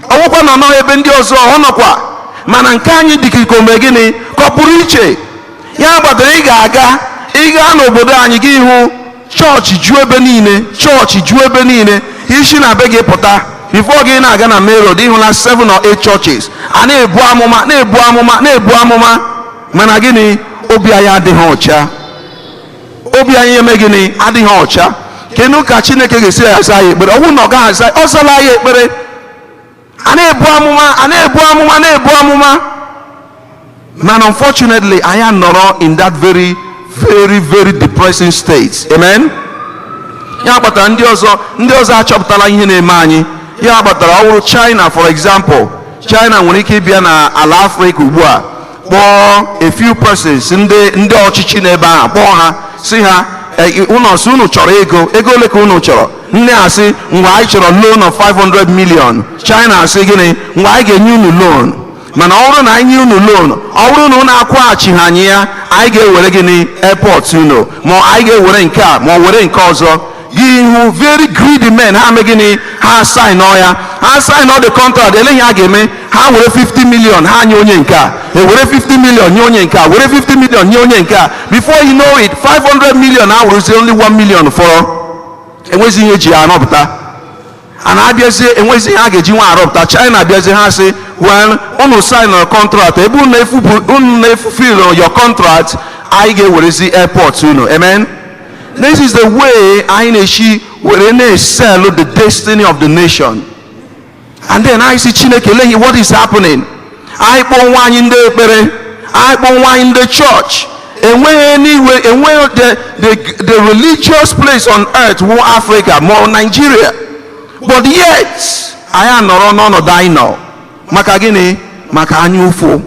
Ọwụkwa na nọ ebe ndị ọzọ ọ nọkwa, mana nke anyị dị ka ome gịnị, ka ọ pụrụ iche. Ya gbatara ị ga-aga, ị gaa n'obodo anyị, gị hụ chọọchị ju ebe niile, chọọchị ju ebe niile. Isi na be gị pụta, before gị na-aga na main road, ịhụla 7 or 8 churches. A na-ebu amụma, na-ebu amụma, na-ebu amụma, mana gịnị? Obi anyị adịghị ọcha. Obi anyị eme gịnị? Adịghị ọcha. Kedu ka Chineke ga-esi aza anyị ekpere? Ọ bụrụ na ọ gaghị aza, ọ zala anyị ekpere. A na-ebu amụma, a na-ebu amụma, na-ebu amụma, mana unfortunately anyị anọrọ in that very, very, very depressing state. Amen. Ya kpatara ndị ọzọ achọpụtala ihe na-eme anyị. Ya kpatara ọ bụrụ China, for example, China nwere ike ịbịa na ala Afrịka ugbu a, kpọọ a few persons, ndị ọchịchị n'ebe ahụ, kpọọ ha, si ha, "Unu sị unu chọrọ ego. Ego ole ka unu chọrọ?" Nne asị, "Ngwa, anyị chọrọ loan of 500 million." China asị gịnị? "Ngwa, anyị ga-enye unu loan, mana ọ bụrụ na anyị nye unu loan, ọ bụrụ na unu akwụghachighị anyị ya, anyị ga-ewere gịnị? Airport unu, ma anyị ga-ewere nke a, ma ọ were nke ọzọ." Gị hụ very greedy men, ha mee gịnị? Ha sign ya, ha sign the contract. Eleghị ha ga-eme, ha were 50 million ha nye onye nke a, ewere 50 million nye onye nke a, were 50 million nye onye nke a. Before you know it, 500 million ha werezie, only 1 million fọrọ. Enwezi ihe eji ya arọpụta. A na-abịazie, enwezi ihe a ga-eji nwa arọpụta. China abịazie, ha sị, "Well, unu sign a contract, ebe unu na-efulfill your contract, anyị ga-ewerezi airport unu." Amen. This is the way anyị na-esi were na-esell the destiny of the nation, and then anyị si, "Chineke, lehi what is happening?" Anyị kpọọ nwa anyị ndị ekpere, anyị kpọọ nwa anyị ndị church. Enweghị anywhere, enweghị the religious place on earth wụ Africa ma ọ Nigeria, but yet anyị anọrọ n'ọnọdụ anyị nọ. Maka gịnị? Maka anya ụfụ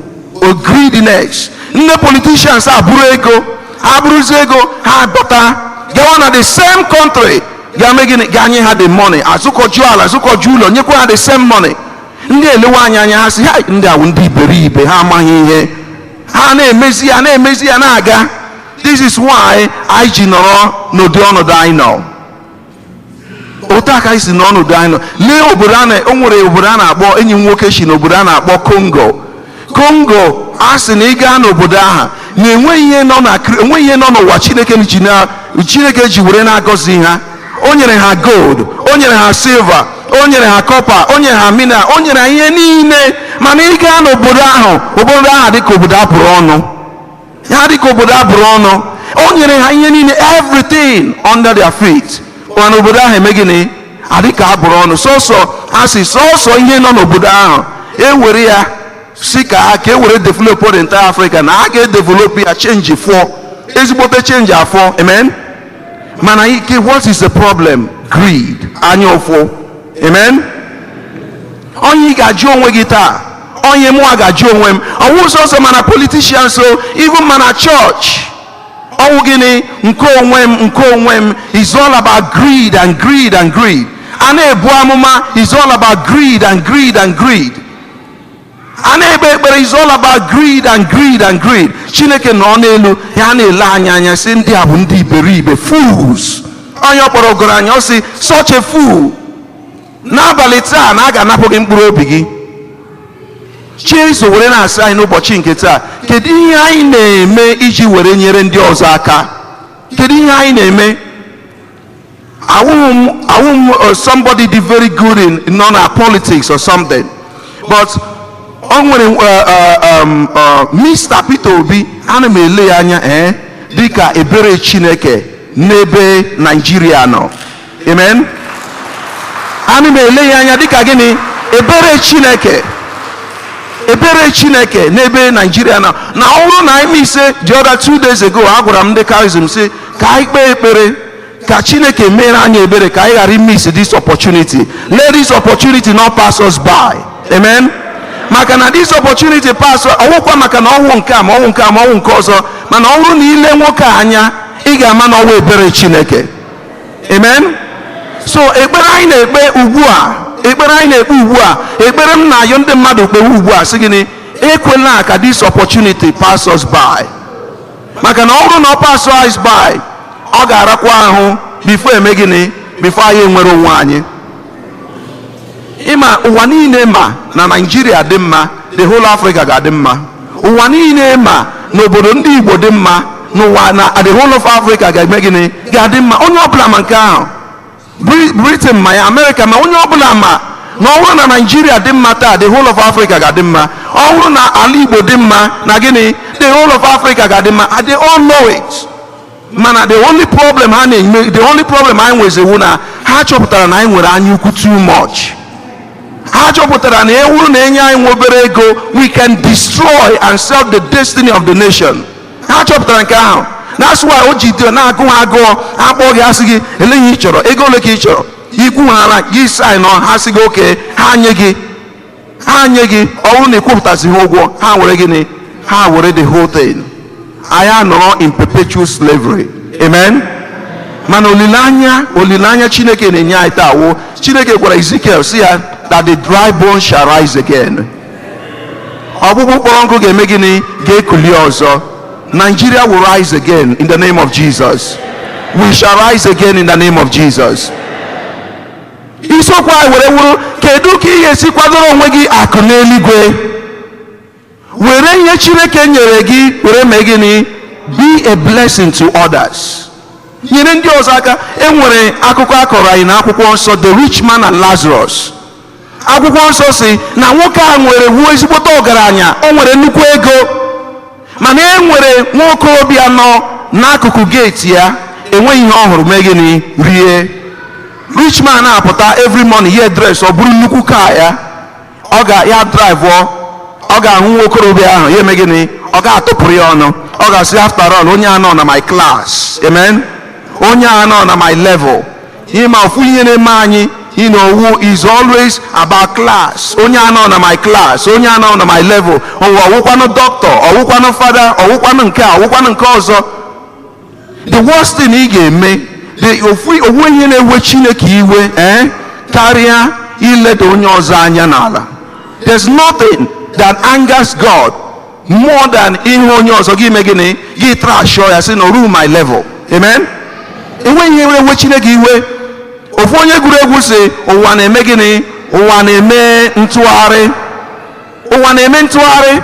o, greediness. Ndị politicians abụrụ ego, ha bụrụzi ego, ha bata gawa na the same country, ga-eme gịnị? Ga-nye ha the money, azụkọju ala, azụkọju ụlọ, nyekwa ha the same money. Ndị elewe anyị anya, ha sị ha ndị awụ ndị iberibe, ha amaghị ihe ha na-emezi ya, na-emezi ya, na-aga. This is why anyị ji nọrọ n'ụdị ọnọdụ anyị nọ. Otu aka anyị si n'ọnọdụ anyị nọ. Lee obodo a na o nwere obodo a na-akpọ, enyi m nwoke si n'obodo a na-akpọ Congo. Congo, a sị na ị gaa n'obodo ahụ na enweghị ihe nọ na enweghị ihe nọ n'ụwa Chineke ji na Chineke ji were na-agọzi ha. O nyere ha gold, o nyere ha silver, o nyere ha copper, o nyere ha mineral, o nyere ha ihe niile. Mana ị gaa n'obodo ahụ, obodo ahụ dịka obodo abụrụ ọnụ ya, dịka obodo abụrụ ọnụ. O nyere ha ihe niile, everything under their feet, mana obodo ahụ eme gịnị? Adịka abụrụ ọnụ. Sọsọ a sị, sọsọ ihe nọ n'obodo ahụ, ewere ya si ka e were develop the entire Africa, na a ga-edevelop ya, change fọ ezigbote change afọ. Amen. Mana ike, what is the problem? Greed, anya ụfụ. Amen. Onye ị ga-ajụ onwe gị taa, onye mụa ga-ajụ onwe m, ọwụ sọsọ mana politicians, so even mana church, ọwụ gịnị? Nke onwe m, nke onwe m. Is all about greed and greed and greed. A na-ebu amụma, is all about greed and greed and greed. A na-ekpe ekpere, is all about greed and greed and greed. Chineke nọ n'elu ya na-ele anya anya, sị ndị a bụ ndị iberibe, fools. Onye ọ kpọrọ ọgaranya, ọ sị, "Such a fool, n'abalị taa na a ga-anapụ gị mkpụrụ obi gị." Jesu were na-asị anyị n'ụbọchị nke taa, kedu ihe anyị na-eme iji were nyere ndị ọzọ aka? Kedu ihe anyị na-eme? Awụghị m somebody dị very good in nọ na politics or something, but o nwere Mr. Peter Obi, ana m ele ya anya dịka ebere Chineke n'ebe Naijiria nọ. Amen. Ana m ele ya anya dịka gịnị? Ebere Chineke, ebere Chineke n'ebe Naijiria nọ. Na ọ bụrụ na anyị ise, the other 2 days ago, a gwara m ndị charism sị ka anyị kpee ekpere ka Chineke mere anyị ebere, ka anyị ghara miss this opportunity. Let this opportunity not pass us by. Amen. Maka na this opportunity pass, ọwụkwa maka na ọnwụ nke a, ma ọnwụ nke a, ma ọnwụ nke ọzọ. Mana ọ bụrụ na ile nwoke a anya, ị ga-ama na ọnwụ ebere Chineke. Amen. So ekpere anyị na-ekpe ugbu a, ekpere anyị na-ekpe ugbu a, ekpere m na-ayọ ndị mmadụ kpewe ugbu a, sị gịnị? Ekwela ka this opportunity pass us by. Maka na ọ bụrụ na ọ pass us by, ọ ga-arakwa ahụ before eme gịnị? Before anyị enwere onwe anyị. Ịma ụwa niile ma na Naijiria dị mma, the whole Africa ga-adị mma. Ụwa niile ma na obodo ndị Igbo dị mma n'ụwa, na the whole of Africa ga-eme gịnị? Ga-adị mma. Onye ọbụla ma nke ahụ. Britain ma ya, America ma, onye ọbụla ma na ọ bụrụ na Naijiria dị mma taa, the whole of Africa ga-adị mma. Ọ bụrụ na ala Igbo dị mma, na gịnị? The whole of Africa ga-adị mma. They all know it. Mana the only problem ha na-eme, the only problem anyị nweziwu na ha chọpụtara na anyị nwere anya ukwu too much. Ha chọpụtara na ewuru na enye anyị nwa obere ego, we can destroy and sell the destiny of the nation. Ha chọpụtara nke ahụ. That's why o ji dị na-agụ ha agụọ. Akpọ gị, asị gị, ele ihe ị chọrọ, ego ole ka ị chọrọ? Ikwu ha ala gị, sign ọ, ha sị gị oke, ha nye gị, ha nye gị. Ọ bụrụ na ị kwupụtazighị ụgwọ, ha were gịnị? Ha were the whole thing. Anyị anọrọ in perpetual slavery. Amen. Mana olileanya, olileanya Chineke na-enye anyị taa wụ, Chineke gwara Ezekiel sị ya that the dry bones shall rise again. Ọkpụkpụ kpọrọ nkụ ga-eme gịnị? Ga-ekuli ọzọ. Nigeria will rise again in the name of Jesus. We shall rise again in the name of Jesus. Isiokwu anyị were wuru, kedu ka ị ga-esi kwadoro onwe gị akụ n'eluigwe? Were ihe Chineke nyere gị were mee gịnị? Be a blessing to others. Nyere ndị ọzọ aka. E nwere akụkọ akọrọ anyị na Akwụkwọ Nsọ, the rich man and Lazarus. Akwụkwọ Nsọ si na nwoke a nwere wuo ezigbote ọgaranya, o nwere nnukwu ego. Mana e nwere nwaokorobịa nọ n'akụkụ geeti ya, enweghị ihe ọ hụrụ mee gịnị? Rie. Rich man na-apụta every morning, ya dress, ọ bụrụ nnukwu car ya, ọ ga ya drive, ọ ga-ahụ nwa okorobịa ahụ, ya eme gịnị? Ọ ga-atụpụrụ ya ọnụ. Ọ ga-asị, "After all, onye a nọ na my class." Amen. Onye a nọ na my level. Ịma ofu ihe na-eme anyị owu is always about class. Onye a nọ na my class, onye a nọ na my level, ụwa ọwụkwanụ doctor, ọwụkwanụ fada, ọwụkwanụ nke a, ọwụkwanụ nke ọzọ. The worst thing ị ga-eme, the ofu owu ihe na-ewe Chineke iwe karịa ileda onye ọzọ anya n'ala. There's nothing that angers God more than ihe onye ọzọ gị mee gịnị? Gị trash ya, sị na oru my level. Amen. Enweghị ihe na-ewe Chineke iwe. Ofu onye gụrụ egwu si, "Ụwa na-eme gịnị? Ụwa na-eme ntụgharị, ụwa na-eme ntụgharị."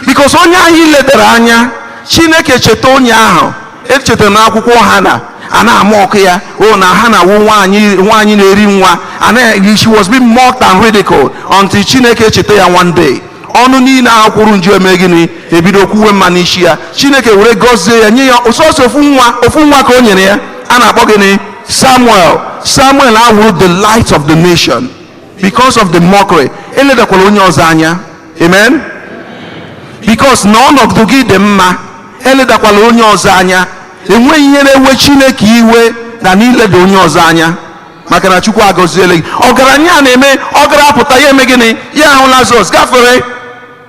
Because onye ahụ iledara anya, Chineke cheta onye ahụ. Echetara na akwụkwọ ha na a na-ama ọkụ ya o na ha na-awụ nwaanyị, nwaanyị na-eri nwa ana. She was being mocked and ridiculed until Chineke cheta ya one day. Ọnụ niile ahụ kwuru nju eme gịnị? Ebido kwuwe mma n'isi ya. Chineke were gọzie ya, nye ya sọsọ ofu nwa. Ofu nwa ka o nyere ya, a na-akpọ gịnị? Samuel. Samuel awụrụ the light of the nation because of the mockery. Eledakwala onye ọzọ anya, amen? Because na ọnọdụ gị dị mma, eledakwala onye ọzọ anya. Enweghị ihe na-ewe Chineke iwe na n'ileda onye ọzọ anya, maka na Chukwu agọziele gị. Ọgaranya na-eme ọ gara apụta, ya eme gịnị? Ya ahụ Lazarus gafere,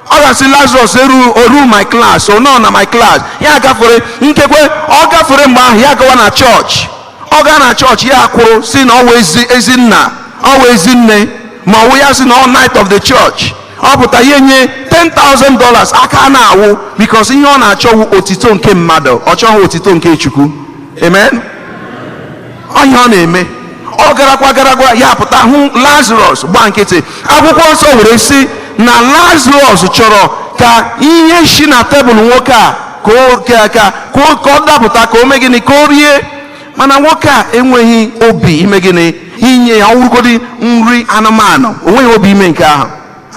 ọ ga-asị, "Lazarus eru oru my class, ọ nọ na my class." Ya gafere. Nkekwe ọ gafere mgbe ahụ, ya gawa na chọọchị. Ọ gaa na chọọchị, ya kwụrụ si na ọ wụ ezi ezi nna, ọ wụ ezi nne, ma ọ wụ ya si na ọ knight of the church. Ọ pụta, ya enye $10,000. Aka na-awụ, because ihe ọ na-achọ wụ otito nke mmadụ, ọ chọghị otito nke Chukwu, amen? Ọ ihe ọ na-eme. Ọ garakwa garakwa, ya pụta hụ Lazarus, gba nkịtị. Akwụkwọ Nsọ were sị na Lazarus chọrọ ka ihe si na tebụl nwoke a ka ọ dapụta, ka o mee gịnị? Ka o rie. Mana nwoke a enweghị obi ime gịnị? Inye ya ọwụrụgodi nri anụmanụ, o nweghị obi ime nke ahụ.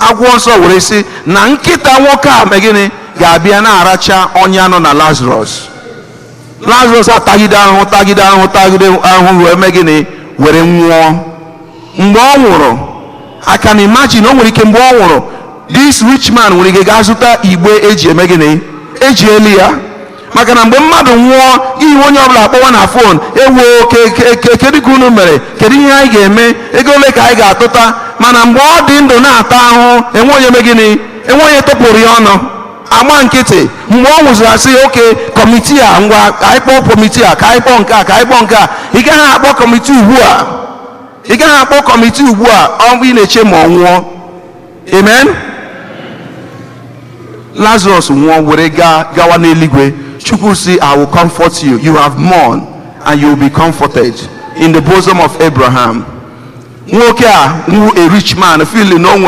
Akwụkwọ Nsọ were sị na nkịta nwoke a mee gịnị? Ga-abịa na-aracha ọnya nọ na Lazarus. Lazarus atagide ahụhụ, tagide ahụhụ, tagide ahụhụ, wee mee gịnị? Were nwụọ. Mgbe ọ nwụrụ, I can imagine, o nwere ike mgbe ọ nwụrụ, this rich man nwere ike gaa zụta igbe eji eme gịnị? Eji eli ya. Maka na mgbe mmadụ nwụọ, ihe onye ọbụla akpọwa na phone, "Ewo, kedu ka unu mere? Kedu ihe anyị ga-eme? Ego ole ka anyị ga-atụta?" Mana mgbe ọ dị ndụ na-ata ahụhụ, enwe onye eme gịnị? Enwe onye tụpụrụ ya ọnụ, agba nkịtị. Mgbe ọ nwụziri, asị, "Oke committee a, ngwa, ka anyị kpọọ committee a, ka anyị kpọọ nke a, ka anyị kpọọ nke a." Ị gaghị akpọ committee ugbu a, ị gaghị akpọ committee ugbu a. Ọ bụ ị na-eche ma ọ nwụọ, amen? Lazarus nwụọ, were gaa gawa n'eluigwe. Chukwu si, "I will comfort you. You have mourned and you will be comforted in the bosom of Abraham." Nwoke a wụ a rich man, feel na o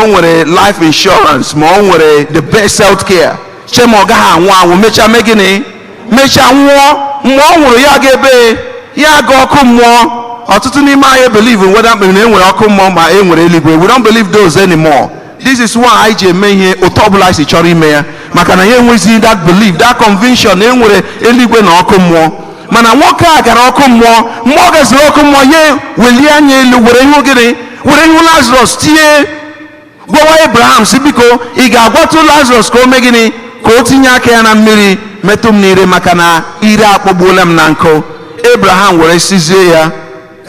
nwere life insurance, ma o nwere the best health care, che ma ọ gaghị anwụ anwụ. Mechaa mee gịnị? Mechaa nwụọ. Mgbe ọ nwụrụ, ya ga ebe ya ga ọkụ mmụọ. Ọtụtụ n'ime anyị believe in whether na enwere ọkụ mmụọ ma e nwere eluigwe. We don't believe those anymore. This is why anyị ji eme ihe otu ọbụla anyị si chọrọ ime ya, maka na ya enwezighị that belief, that conviction na enwere eluigwe na ọkụ mmụọ. Mana nwoke a gara ọkụ mmụọ. Mgbe ọ gaziri ọkụ mmụọ, ya welie anya elu, were ihu gịnị? Were ihu Lazarus tie, gwawa Abraham si, "Biko, ị ga-agwatụ Lazarus ka o mee gịnị? Ka o tinye aka ya na mmiri metụ m n'ire, maka na ire akpọgbuola m na nkụ." Abraham were sizie ya,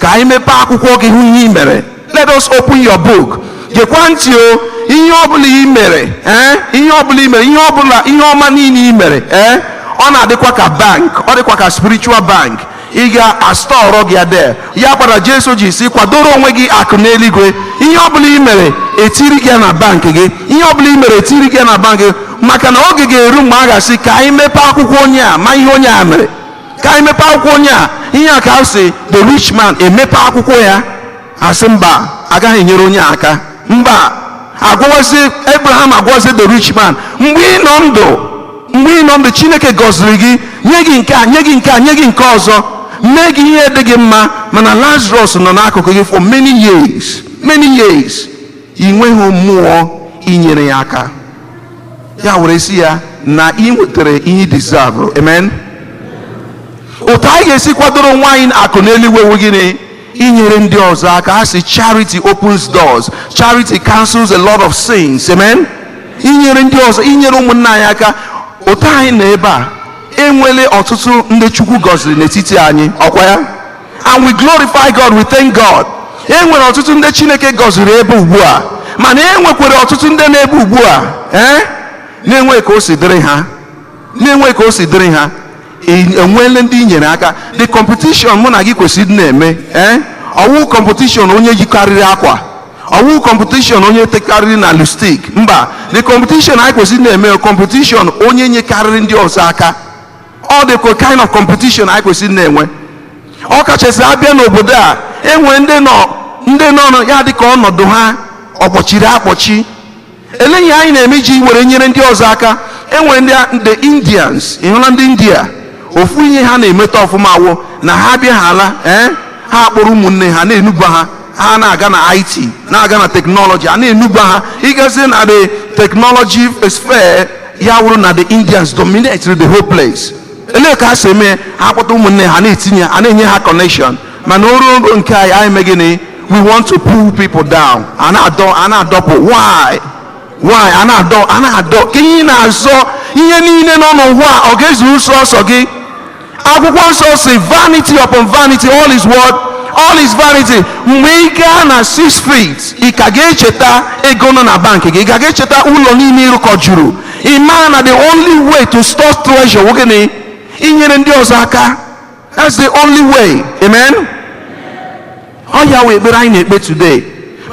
"Ka anyị mepee akwụkwọ gị, hụ ihe ị mere. Let us open your book." Gekwa ntị o. Ihe ọbụla ị mere, ee, ihe ọbụla ị mere, ihe ọbụla, ihe ọma niile ị mere, ee, ọ na-adịkwa ka bank, ọ dịkwa ka spiritual bank. Ị ga-astọrọ gị ya there. Ya kpara Jesu ji si, "Kwadoro onwe gị akụ n'eluigwe." Ihe ọbụla ị mere, etiri gị ya na bank gị. Ihe ọbụla ị mere, etiri gị ya na bank gị, maka na oge ga-eru mgbe a ga-asị, "Ka anyị mepee akwụkwọ onye a, ma ihe onye a mere. Ka anyị mepee akwụkwọ onye a." Ihe a ka a sị the rich man emepe akwụkwọ ya, asị, "Mba, agaghị enyere onye a aka, mba." Agwawazi Abraham, agwazi the rich man, "Mgbe ị nọ ndụ, mgbe ị nọ ndụ, Chineke gọziri gị, nye gị nke a, nye gị nke a, nye gị nke ọzọ, mee gị ihe dị gị mma. Mana Lazarus nọ n'akụkụ gị for many years, many years, ị nweghị mmụọ inyere ya aka." Ya were sị ya na ị nwetara ihe ị deserve, amen? Otu anyị ga-esi kwadoro onwe anyị akụ n'eluigwe wụ gịnị? Inyere ndị ọzọ aka. Ha sị, "Charity opens doors. Charity cancels a lot of sins," amen? Inyere ndị ọzọ, inyere ụmụnna anyị aka. Otu anyị nọ ebe a, enwele ọtụtụ ndị Chukwu gọziri n'etiti anyị, ọkwa ya? And we glorify God, we thank God. E nwere ọtụtụ ndị Chineke gọziri ebe ugbu a, mana e nwekwara ọtụtụ ndị na-ebe ugbu a, ee, na-enwe ka o si dịrị ha, na-enwe ka o si dịrị ha. Enweela ndị i nyere aka? The competition mụ na gị kwesịrị ịdị na-eme, ee, ọwụ competition onye yikarịrị akwa, ọwụ competition onye tekarịrị na lipstick, mba. The competition anyị kwesịrị ịdị na-eme, competition onye nyekarịrị ndị ọzọ aka. Ọ dịkwa kind of competition anyị kwesịrị ịdị na-enwe. Ọ kachasị abịa n'obodo a, enwere ndị nọ ya dị ka ọnọdụ ha ọkpọchiri akpọchi. Ele ihe anyị na-eme iji were nyere ndị ọzọ aka? Enwere ndị, the Indians. Ị hụla ndị India? Ofu ihe ha na-emeta ọfụma awụ na ha bịaghala, ee, ha kpọrọ ụmụnne ha na-enuba ha. Ha na-aga na IT, na-aga na technology, a na-enuba ha. Ịgazi na the technology sphere, ya wụrụ na the Indians dominate the whole place. Elee ka ha si eme? Ha kpọta ụmụnne ha, na-etinye, a na-enye ha connection. Mana oru nke anyị, anyị eme gịnị? We want to pull people down. A na-adọ, a na-adọpụ. Why a na-adọ, a na-adọ? Ka ihe ị na-azọ, ihe niile nọ n'ụwa a, ọ ga-ezuru sọsọ gị? Akwụkwọ Nsọ si, "Vanity upon vanity, all is what? All is vanity." Mgbe ị gaa na 6 feet, ị ka ga-echeta ego nọ na bank gị? Ị ka ga-echeta ụlọ niile ịrụkọjuru? Ị maa na the only way to store treasure wụ gịnị? Inyere ndị ọzọ aka. That's the only way. Amen. Ọ ya wee ekpere anyị na-ekpe today,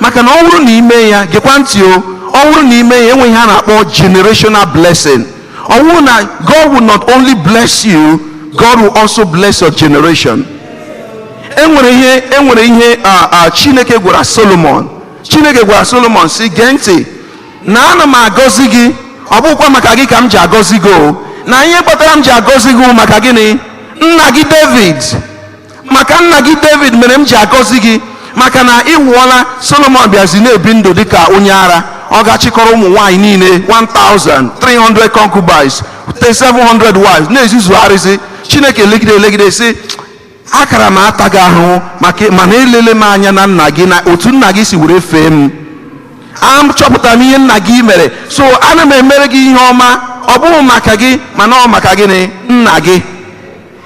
maka na ọ bụrụ na ime ya, gekwa ntị o, ọ bụrụ na ime ya, enweghị ihe a na-akpọ generational blessing. Ọ bụrụ na God will not only bless you, God will also bless your generation. Enwere ihe Chineke gwara Solomon. Chineke gwara Solomon si, "Gee ntị, na ana m agọzi gị. Ọ bụkwa maka gị ka m ji agọzi gị o. Na ihe kpatara m ji agọzi gị maka gịnị? Nna gị David. Maka nna gị David mere m ji agọzi gị." Maka na ị wụọla. Solomon bịazi na-ebi ndụ dịka onye ara. Ọ ga-achịkọrọ ụmụ nwaanyị niile, 1300 concubines, 700 wives, na-ezuzugharịzi. Chineke legide elegide sị, "Akara m ata gị ahụhụ maka mana elele m anya na nna gị, na otu nna gị si were fee m. Achọpụtara m ihe nna gị mere, so ana m emere gị ihe ọma. Ọ bụghị maka gị, mana ọ maka gịnị? Nna gị."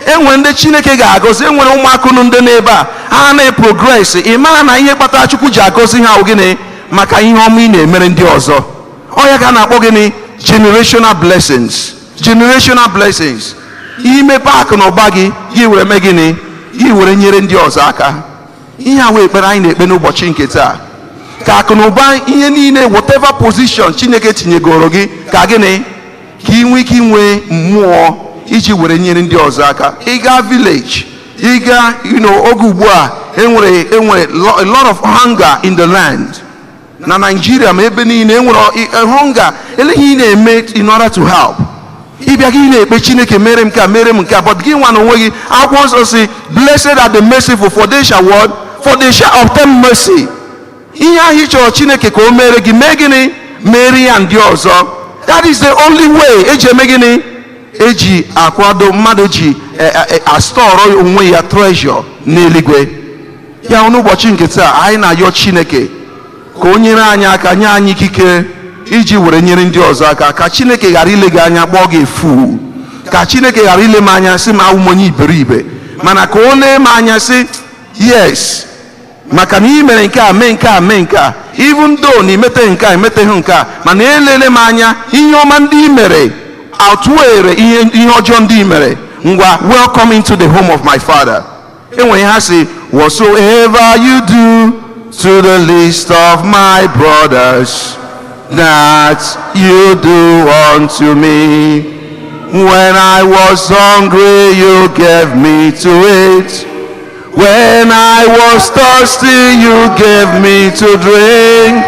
Enwere ndị Chineke ga-agọzi. Enwere ụmụaka unu ndị n'ebe a, ha na-progress. Ị mara na ihe kpatara Chukwu ji agọzi ha bụ gịnị? Maka ihe ọma ị na-emere ndị ọzọ. Ọ ya ka a na-akpọ gịnị? Generational blessings. Generational blessings. Imepe akụ na ụba gị, gị were mee gịnị? Gị were nyere ndị ọzọ aka. Ihe a wee ekpere anyị na-ekpe n'ụbọchị nke taa, ka akụ na ụba, ihe niile, whatever position Chineke tinyegoro gị, ka gịnị? Ka ị nwee ike inwe mmụọ iji were nyere ndị ọzọ aka. Ịga village, ịga oge ugbu a, enwere a lot of hunger in the land, na Nigeria ma ebe niile enwere hunger. Eleghị ị na-eme in order to help? Ịbịa gị na-ekpe, "Chineke, mere m nke a, mere m nke a," but gị nwa na onwe gị, Akwụkwọ Nsọ si, "Blessed are the merciful, for they shall what? For they shall obtain mercy." Ihe ahụ ị chọrọ Chineke ka o mere gị, mee gịnị? Mere ya ndị ọzọ. That is the only way eji eme gịnị? Eji akwado mmadụ ji astọrọ onwe ya treasure n'eluigwe ya. N'ụbọchị nke taa, anyị na-ayọ Chineke ka o nyere anyị aka, nye anyị ikike iji were nyere ndị ọzọ aka, ka Chineke ghara ile gị anya kpọọ gị efu, ka Chineke ghara ile m anya sị m awụ m onye iberibe, mana ka o lee m anya sị, "Yes, maka na ị mere nke a, mee nke a, mee nke a, even though na imete nke a, emeteghị nke a, mana elele m anya, ihe ọma ndị ị mere outweigh ihe ọjọọ ndị ị mere. Ngwa, welcome into the home of my Father." Enwere ha si, "Whatsoever you do to the least of my brothers, that you do unto me. When I was hungry, you gave me to eat. When I was thirsty, you gave me to drink.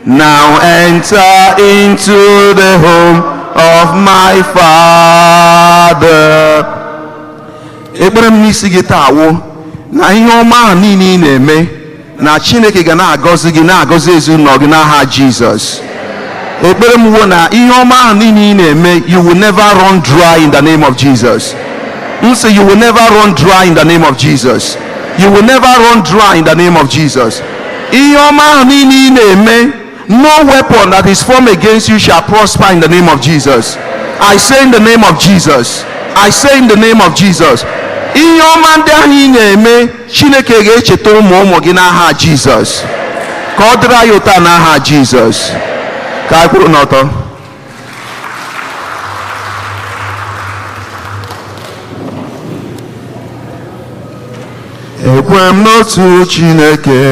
Now enter into the home of my Father." Ekpere m n'isi gị taa wụ na ihe ọma ahụ niile ị na-eme, na Chineke ga na-agọzi gị, na-agọzi ezinụlọ gị n'aha Jizọs. Ekpere m wụ na ihe ọma ahụ niile ị na-eme, you will never run dry in the name of Jesus. M sị, you will never run dry in the name of Jesus. You will never run dry in the name of Jesus. Ihe ọma ahụ niile ị na-eme, no weapon that is formed against you shall prosper in the name of Jesus. I say in the name of Jesus. I say in the name of Jesus. Ihe ọma ndị ahụ ị na-eme, Chineke ga-echeta ụmụ ụmụ gị n'aha Jizọs. Ka ọ dịrị anyị ụta n'aha Jizọs. Ka anyị kwụrụ n'ọtọ. Ekwe m n'otu Chineke.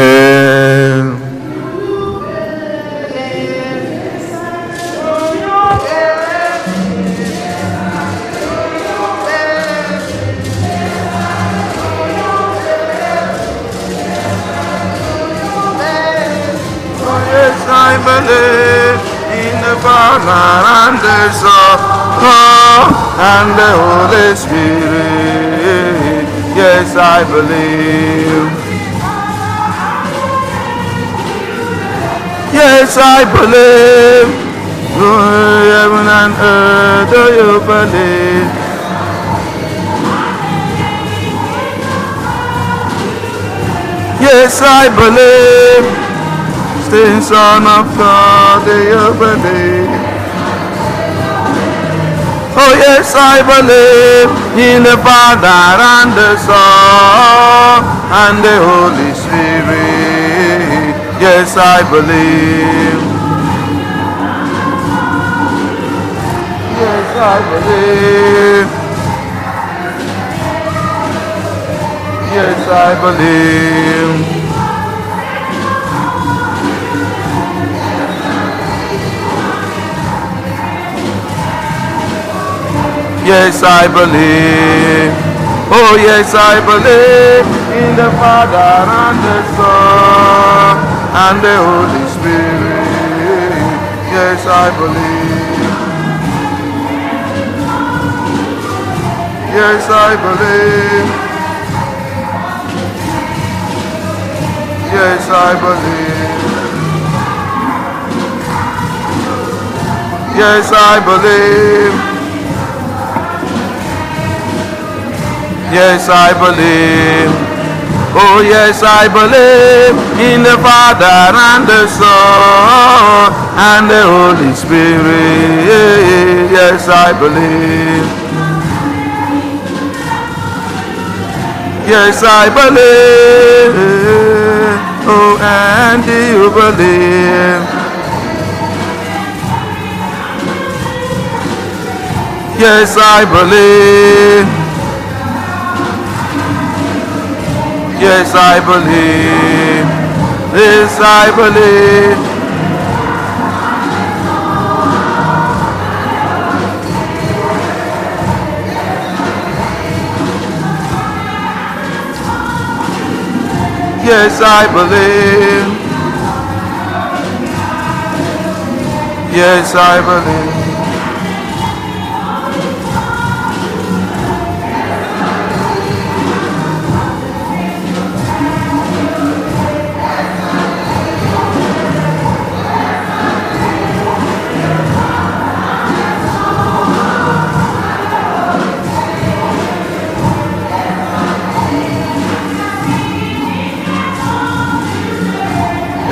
Yes, I believe Father and the Son, oh, and the Holy Spirit. Yes, I believe. Yes, I believe. Oh, heaven and earth, do you believe? Yes, I believe. The Son of God, do you believe? Oh, yes, I believe in the Father and the Son and the Holy Spirit. Yes, I believe. Yes, I believe. Yes, I believe. Yes, I believe. Oh, yes, I believe in the Father and the Son and the Holy Spirit. Yes, I believe. Yes, I believe. Yes, I believe. Yes, I believe. Yes, I believe. Oh, yes, I believe in the Father and the Son and the Holy Spirit. Yes, I believe. Yes, I believe. Oh, and do you believe? Yes, I believe. Yes, I believe. Yes, I believe. Yes, I believe. Yes, I believe.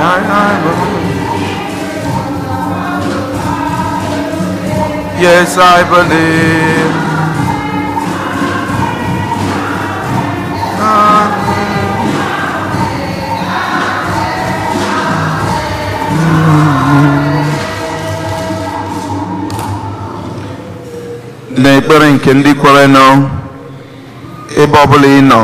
I believe. Yes, I believe. N'ekpere nke ndị kwere nọ, ebe ọbụla ị nọ,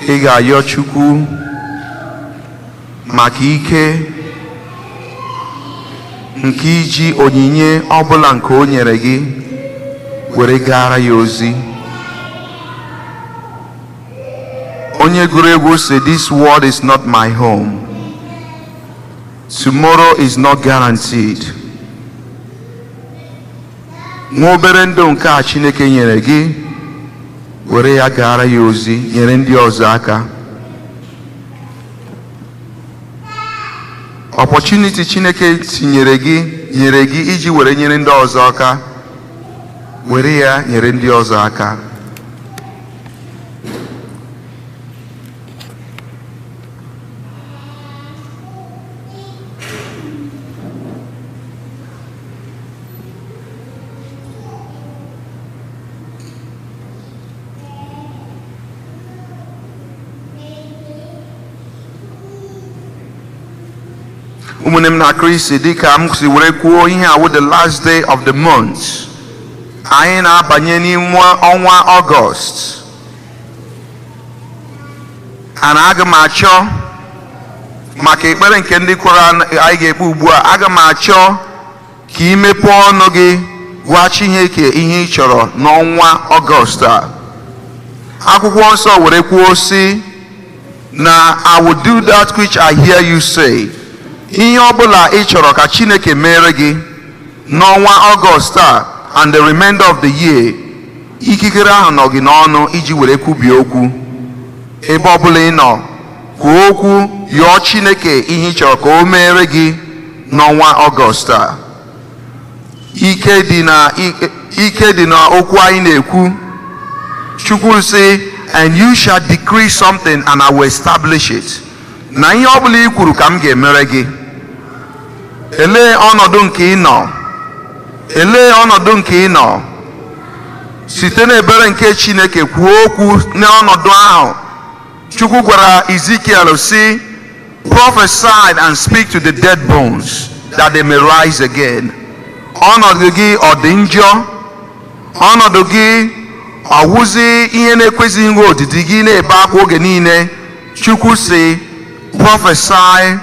ị ga-ayọ Chukwu maka ike nke iji onyinye ọbụla nke o nyere gị were gara ya ozi. Onye gụrụ egwu sị, "This world is not my home. Tomorrow is not guaranteed." Nwa obere ndụ nke a Chineke nyere gị, were ya gara ya ozi, nyere ndị ọzọ aka. Opportunity Chineke tinyere gị, nyere gị iji were nyere ndị ọzọ aka, were ya nyere ndị ọzọ aka. Ụmụnne m na Kristi, dịka m si were kwuo, ihe awụ the last day of the month. Anyị na-abanye n'ime ọnwa Ọgọst. Ana aga m achọ maka ekpere nke ndị kwere anyị ga-ekpe ugbu a. Aga m achọ ka ị mepee ọnụ gị gwa Chineke ihe ị chọrọ n'ọnwa Ọgọst a. Akwụkwọ nsọ were kwuo sị Na "I will do that which I hear you say." Ihe ọbụla ị chọrọ ka Chineke mere gị n'ọnwa Ọgọst a and the remainder of the year, ikikere ahụ nọ gị n'ọnụ iji were kwubie okwu. Ebe ọbụla ị nọ, kwuo okwu, yọọ Chineke ihe ị chọrọ ka o mere gị n'ọnwa Ọgọst a. Ike dị na ike dị na okwu anyị na-ekwu. Chukwu sị, "And you shall decree something and I will establish it." Na ihe ọbụla ị kwuru ka m ga-emere gị. Elee ọnọdụ nke ị nọ? Elee ọnọdụ nke ị nọ? Site n'ebere nke Chineke, kwuo okwu n'ọnọdụ ahụ. Chukwu gwara Ezekiel sị, "Prophesy and speak to the dead bones that they may rise again." Ọnọdụ gị ọ dị njọ? Ọnọdụ gị ọwụzi ihe na-ekwesịghị nwe odidi gị na-ebe akwa oge niile? Chukwu sị, "Prophesy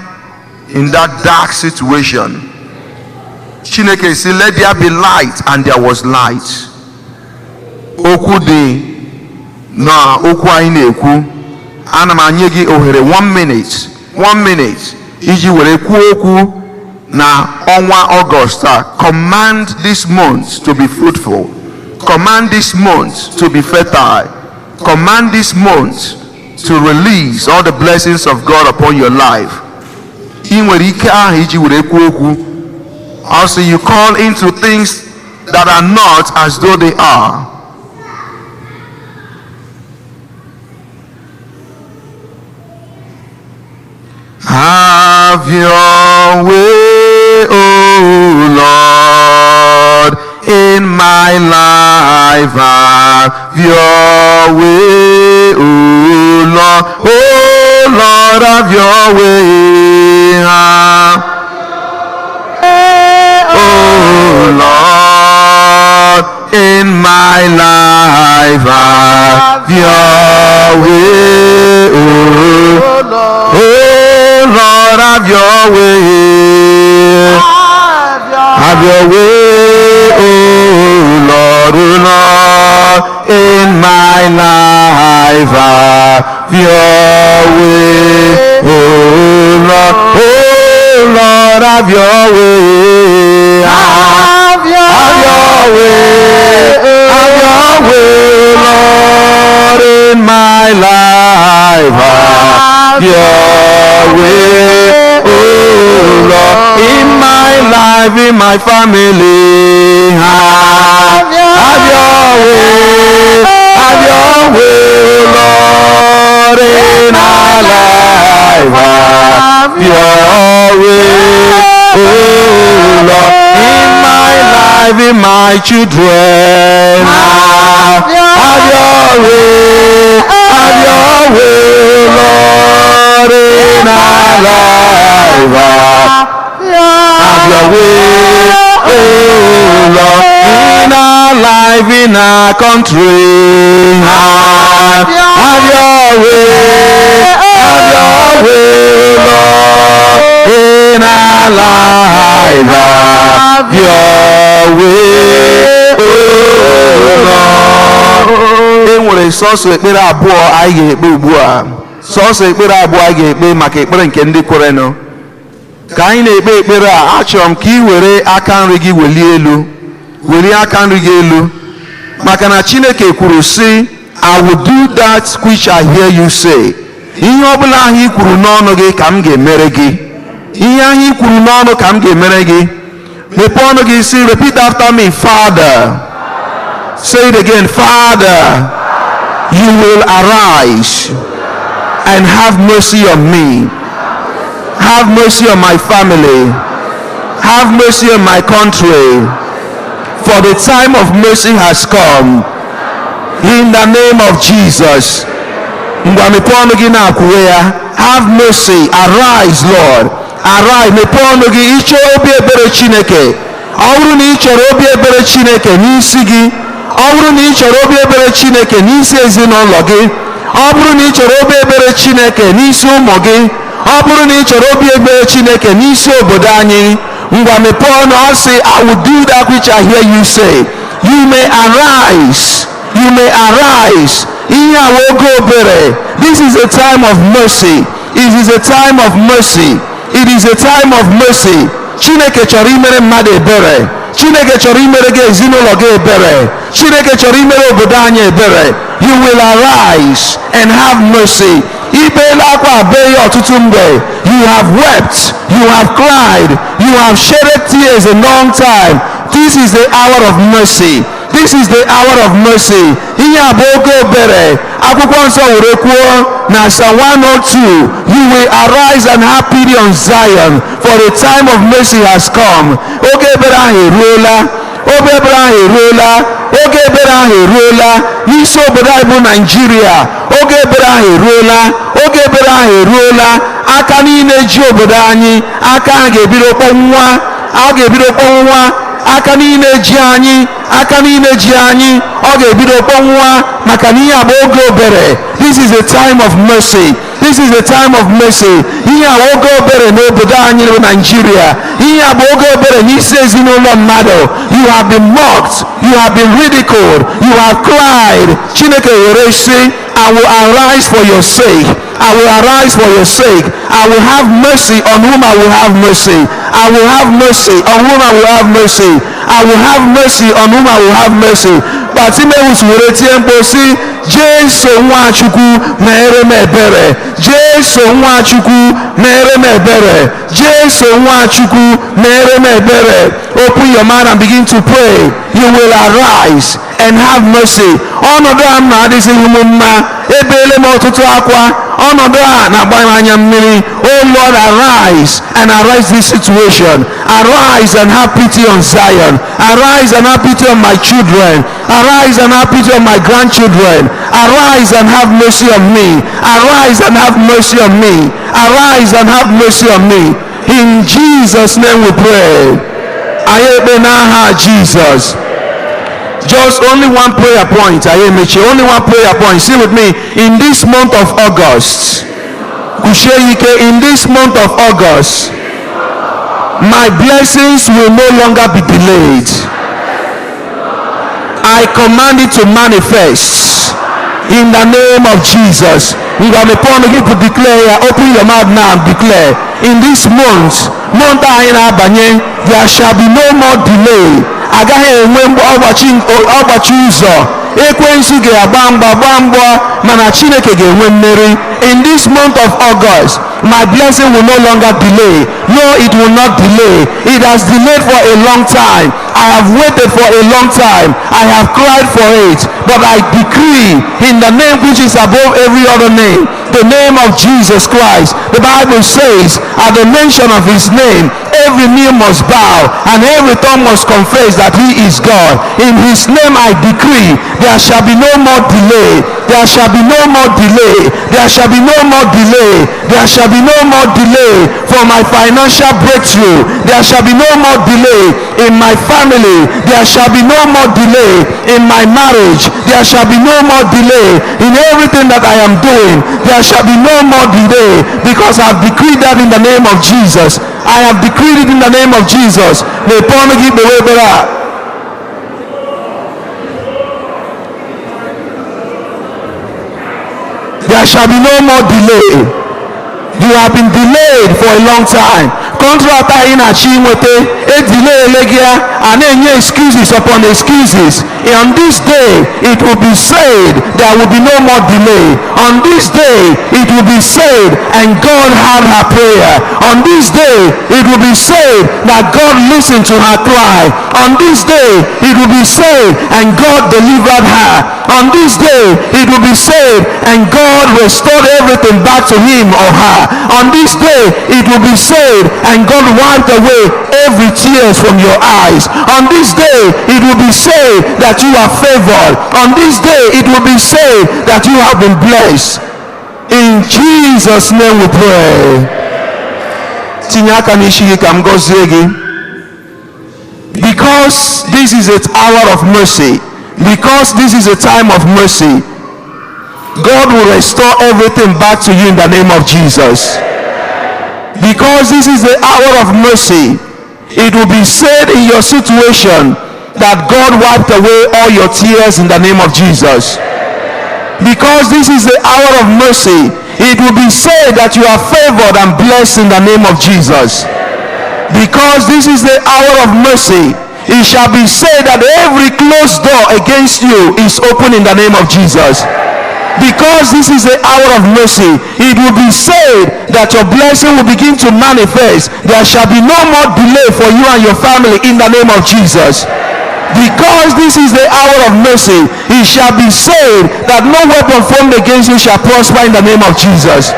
in that dark situation." Chineke sị, "Let there be light," and there was light. Okwu dị na okwu anyị na-ekwu. Ana m anye gị ohere one minute, one minute, iji were kwuo okwu na ọnwa Ọgọst a. Command this month to be fruitful. Command this month to be fertile. Command this month to release all the blessings of God upon your life. Ị nwere ike ahụ iji were kwuo okwu. Also, you call into things that are not as though they are. Have your way, O Lord, in my life. Have your way, O Lord. O Lord, have your way. Have Oh Lord, in my life, have your way. Oh, oh Lord, have your way. Have your way, oh Lord, oh Lord, in my life, have your way, oh Lord, oh Lord, have your way, have your way, have your way, Lord, in my life, have your way, oh Lord, in my life, in my family, have your way, have your way, Lord, in our life, have your way, oh Lord, in my life, in my children, have your way, have your way, Lord, in our life, have your way, oh Lord, in our life, in our country, have your way, have your way, Lord, in our life, have your way, oh Lord. E nwere sọsọ ekpere abụọ anyị ga-ekpe ugbu a, sọsọ ekpere abụọ anyị ga-ekpe maka ekpere nke ndị kwerenụ. Ka anyị na-ekpe ekpere a, achọrọ m ka ị were aka nri gị welie elu, welie aka nri gị elu, maka na Chineke kwuru sị, "I will do that which I hear you say." Ihe ọbụla ahụ ị kwuru n'ọnụ gị ka m ga-emere gị. Ihe ahụ ị kwuru n'ọnụ ka m ga-emere gị. Mepee ọnụ gị sị, repeat after me, "Father." Say it again, "Father, you will arise and have mercy on me. Have mercy on my family. Have mercy on my country. For the time of mercy has come. In the name of Jesus." Ngwa, mepee ọnụ gị na-akwuwe ya. Have mercy, arise, Lord. Arise, mepee ọnụ gị ịchọ obi ebere Chineke. Ọ bụrụ na ị chọrọ obi ebere Chineke n'isi gị, ọ bụrụ na ị chọrọ obi ebere Chineke n'isi ezinụlọ gị, ọ bụrụ na ị chọrọ obi ebere Chineke n'isi ụmụ gị, ọ bụrụ na ị chọrọ obi ebere Chineke n'isi obodo anyị, ngwa, mepee ọnụ. Ọ sị, "I will do that which I hear you say." You may arise. You may arise. Ihe a wụ oge ebere. This is a time of mercy. It is a time of mercy. It is a time of mercy. Chineke chọrọ imere mmadụ ebere. Chineke chọrọ imere gị, ezinụlọ gị ebere. Chineke chọrọ imere obodo anyị ebere. You will arise and have mercy. Ibeela akwa, bee ya ọtụtụ mgbe. You have wept, you have cried, you have shedded tears a long time. This is the hour of mercy. This is the hour of mercy. Ihe a bụ oge ebere. Akwụkwọ nsọ were kwuo na Psalm 102, "You will arise and have pity on Zion, for the time of mercy has come." Oge ebere ahụ eruola. Oge ebere ahụ eruola. Oge ebere ahụ eruola n'isi obodo anyị bụ Naijiria. Oge ebere ahụ eruola. Oge ebere ahụ eruola. Aka niile ji obodo anyị, aka ha ga-ebido kpọnwụnwa. A ga-ebido kpọnwụnwa. Aka niile ji anyị, aka niile ji anyị, ọ ga-ebido kpọnwụnwa, maka na ihe a bụ oge ebere. This is a time of mercy. This is a time of mercy. Ihe a bụ oge ebere n'obodo anyị bụ Naijiria. Ihe a bụ oge ebere n'isi ezinụlọ mmadụ. You have been mocked, you have been ridiculed, you have cried. Chineke were sị, "I will arise for your sake. I will arise for your sake. I will have mercy on whom I will have mercy. I will have mercy on whom I will have mercy. I will have mercy on whom I will have mercy." Bartimeus were tie mkpu sị, "Jesu Nwachukwu, mere m ebere. Jesu Nwachukwu, mere m ebere. Jesu Nwachukwu, mere m ebere." Open your mouth and begin to pray. You will arise and have mercy. Ọnọdụ a m na-adịzighị m mma. Ebeele m ọtụtụ akwa. Ọnọdụ a na-agba m anya mmiri. Oh Lord, arise and arise this situation. Arise and have pity on Zion. Arise and have pity on my children. Arise and have pity on my grandchildren. Arise and have mercy on me. Arise and have mercy on me. Arise and have mercy on me. In Jesus' name we pray. Anyị ekpe n'aha Jizọs. Just only one prayer point. Anyị emechie. Only one prayer point. Say with me. In this month of August. Kwuchie ike. In this month of August, my blessings will no longer be delayed. I command it to manifest in the name of Jesus. Ngwa, mepee ọnụ gị to declare ya. Open your mouth now and declare. In this month, month anyị na-abanye, there shall be no more delay. Agaghị enwe ọgbachi ọgbachi ụzọ. Ekwensu ga-agba mgba, gbaa mgba, mana Chineke ga-enwe mmeri. In this month of August, my blessing will no longer delay. No, it will not delay. It has delayed for a long time. I have waited for a long time. I have cried for it. But I decree in the name which is above every other name, the name of Jesus Christ. The Bible says, at the mention of his name, every knee must bow and every tongue must confess that he is God. In his name I decree, there shall be no more delay. There shall be no more delay. There shall be no more delay. There shall be no more delay for my financial breakthrough. There shall be no more delay in my family. There shall be no more delay in my marriage. There shall be no more delay in everything that I am doing. There shall be no more delay because I have decreed that in the name of Jesus. I have decreed it in the name of Jesus. Mepee ọnụ gị kpewe ekpere a. There shall be no more delay. You have been delayed for a long time. Contract anyị na-achọ inweta, edelayele gị ya, a na-enye excuses upon excuses. On this day, it will be said there will be no more delay. On this day, it will be said, and God heard her prayer. On this day, it will be said that God listened to her cry. On this day, it will be said, and God delivered her. On this day, it will be said, and God restored everything back to him or her. On this day, it will be said, and God wiped away every tears from your eyes. On this day, it will be said that you are favored. On this day, it will be said that you have been blessed. In Jesus' name we pray. Tinye aka n'isi gị ka m gọzie gị. Because this is an hour of mercy, because this is a time of mercy, God will restore everything back to you in the name of Jesus. Because this is the hour of mercy, it will be said in your situation that God wiped away all your tears in the name of Jesus. Because this is the hour of mercy, it will be said that you are favored and blessed in the name of Jesus. Because this is the hour of mercy, it shall be said that every closed door against you is open in the name of Jesus. Because this is the hour of mercy, it will be said that your blessing will begin to manifest. There shall be no more delay for you and your family in the name of Jesus. Because this is the hour of mercy, it shall be said that no weapon formed against you shall prosper in the name of Jesus.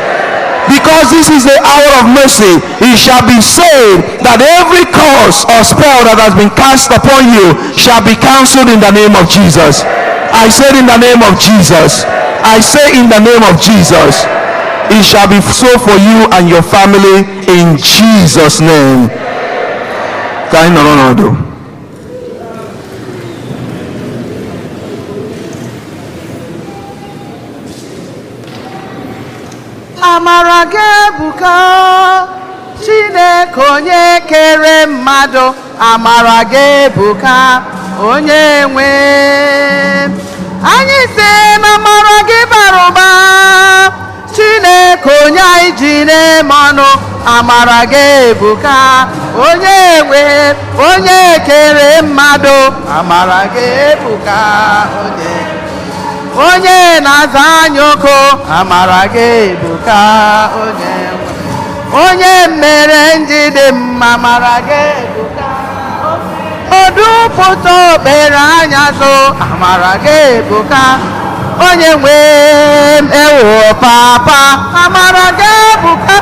Because this is the hour of mercy, it shall be said that every curse or spell that has been cast upon you shall be cancelled in the name of Jesus. I said in the name of Jesus. I say in the name of Jesus. It shall be so for you and your family in Jesus' name. Ka anyị nọrọ n'ọdụ. Amara gị ebuka, Chineke onye kere mmadụ. Amara gị ebuka, onye nwe anyị. Si na amara gị bara ụba, Chineke onye anyị ji na-eme ọnụ. Amara gị ebuka, onye nwe, onye kere mmadụ. Amara gị ebuka, onye na-aza anya oko. Amara gị ebuka, onye nwe, onye mere njide mma. Amara gị ebuka, odupụta okpere anya so. Amara gị ebuka, onye nwe m. Ewo papa, amara gị ebuka,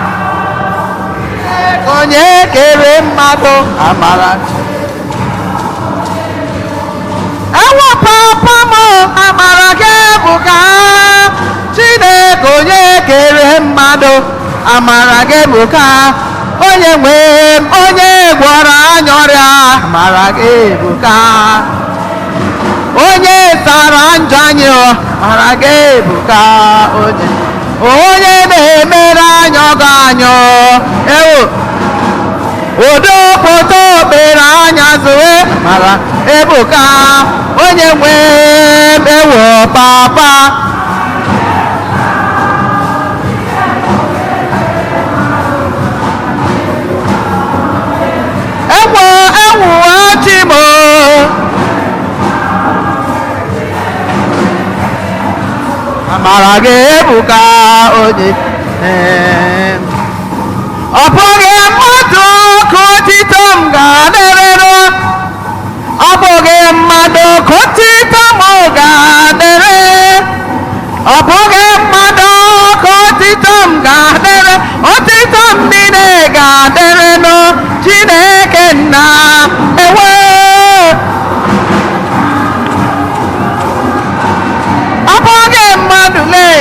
onye kere mmadụ. Amara, ewo papa m, amara gị ebuka, Chineke onye kere mmadụ. Amara gị ebuka, onye nwe m, onye gwọrọ anya ọrịa. Amara gị ebuka, onye sara njọ anyị o. Amara gị ebuka, onye na-emere anyị ọgọ anyị o. Ewo odopụta okpere anya zụwe. Amara ebuka, onye nwe m. Ewo papa. Ewo ewuwachi m o. Amara gị ebuka, onye em. Ọ bụghị mmadụ ka otito m ga-adịrịrị. Ọ bụghị mmadụ ka otito m ga-adịrị. Ọ bụghị mmadụ ka otito m ga-adịrị. Otito m niile ga-adịrịnụ Chineke nna. Ewe, ọ bụghị mmadụ lee.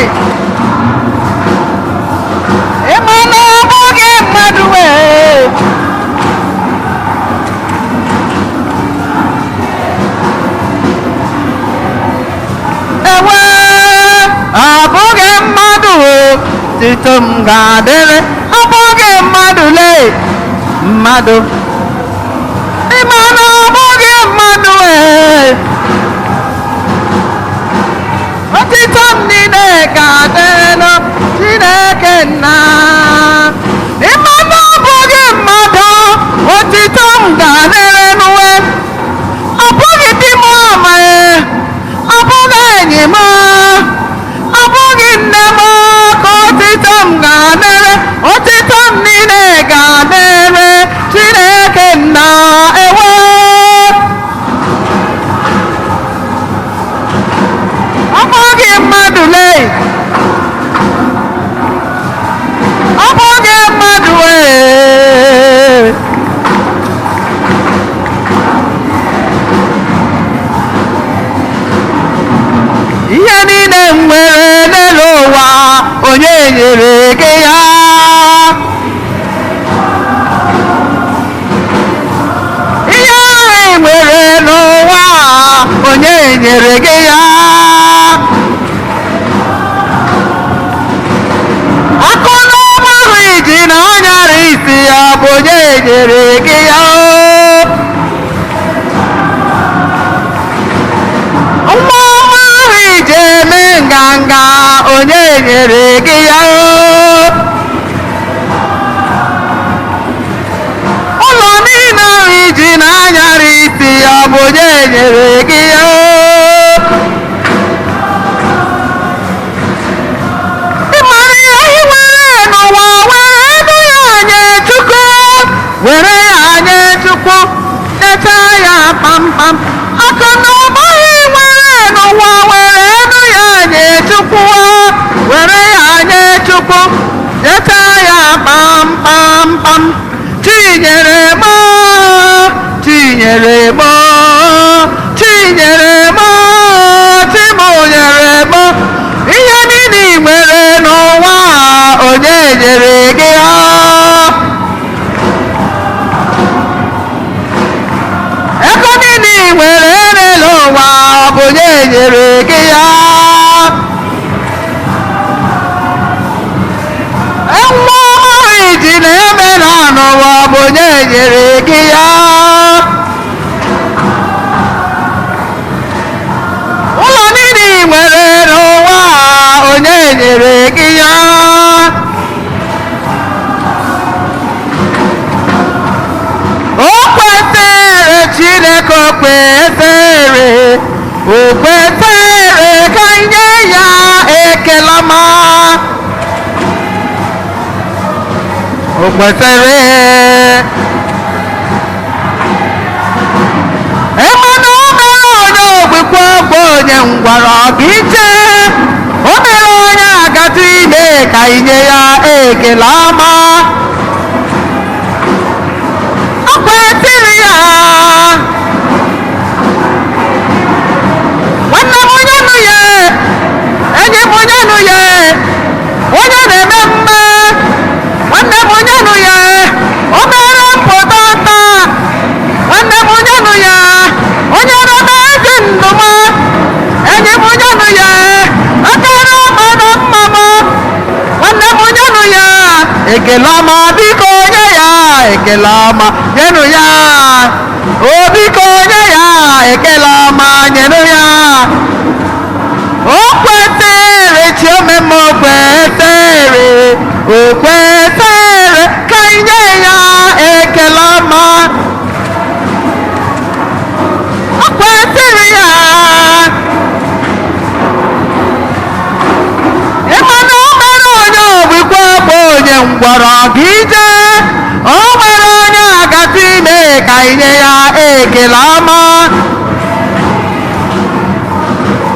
Ịma na ọ bụghị mmadụ wee. Ewe, ọ bụghị mmadụ tito m ga-adịrị. Ọ bụghị mmadụ lee, mmadụ. Ịma na ọ bụghị mmadụ wee. Otito m niile ga-adịrị Chineke nna. Ịma na ọ bụghị mmadụ, otito m ga-adịrị n'uwe. Ọ bụghị di m amaghị, ọ bụghị enyi m, ọ bụghị nne m ka otito m ga-adịrị. Otito m niile ga-adịrị Chineke nna. Ewe, ọ bụghị mmadụ lee. Ọ bụghị mmadụ ee. Ihe niile m nwere n'elu ụwa, onye nyere gị ya? Ihe ahụ ị nwere n'ụwa, onye nyere gị ya? Akụ na ụba ahụ iji na ọnyara isi ya, bụ onye nyere gị ya? Nwa ọma ahụ iji eme. Nganga onye nyere gị ya o? Ụlọ niile ahụ iji na-anyara isi ya, ọ bụ onye nyere gị ya o? Ị mara ihe ị nwere n'ụwa, were ego ya nye Chukwu, were ya nye Chukwu, nyechaa ya kpamkpam. Akụ na ụba ị nwere n'ụwa, were ego ya nye Chukwu, were ya nye Chukwu, nyechaa ya kpamkpamkpam. Chinyere m, Chinyere m, Chinyere m, Chimunyere m, ihe niile ị nwere n'ụwa a, onye nyere gị ha? Ego niile ị nwere n'elu ụwa, ọ bụ onye nyere gị ya? Nwa ọhụrụ iji na-eme na n'ụwa, ọ bụ onye nyere gị ya? Ụlọ niile ị nwere n'ụwa a, onye nyere gị ya? O kwesịrị Chineke, o kwesịrị, o kwesịrị ka nye ya ekele ọma. O kwesịrị. Ịma na o mere onye ogbikwa ọgwụ, onye ngwara ọgụ ije, o mere onye agata ime ka inye ya ekele ọma. O kwesịrị ya. Nwanne m, onye nụ ya, enyi m, onye nụ ya, onye na-eme mma, nwanne m, onye nụ ya, o mere mpụta taa. Nwanne m, onye nụ ya, onye na-eme ezi ndụ m, enyi m, onye nụ ya, akara mmanụ mma m, nwanne m, onye nụ ya, ekele ọma, biko onye ya ekele ọma, nyenụ ya o. Biko onye ya ekele ọma, nyenụ ya. O kwesịrị chiomeme, o kwesịrị, o kwesịrị ka inye ya ekele ọma. O kwesịrị ya. Ịma na o mere onye ogbikwa ọgba, onye ngwọrọ gị ije, o nwere onye agata ime ka inye ya ekele ọma.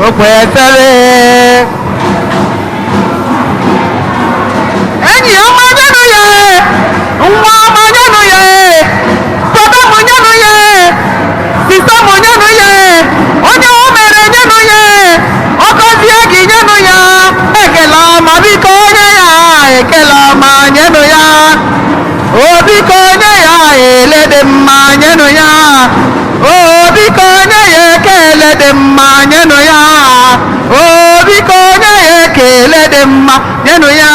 O kwesịrị. Enyi ọma, nyenụ ya. Nwa ọma, nyenụ ya. Papa m, nyenụ ya. Sista m, nyenụ ya. Onye o mere, nyenụ ya. Ọ gọzie gị, nyenụ ya ekele ọma. Biko onye ya ekele ọma, nyenụ ya o. Biko onye ya ele dị mma, nyenụ ya o. Biko onye ya ekele dị mma, nyenụ ya o. Biko onye ya ekele dị mma, nyenụ ya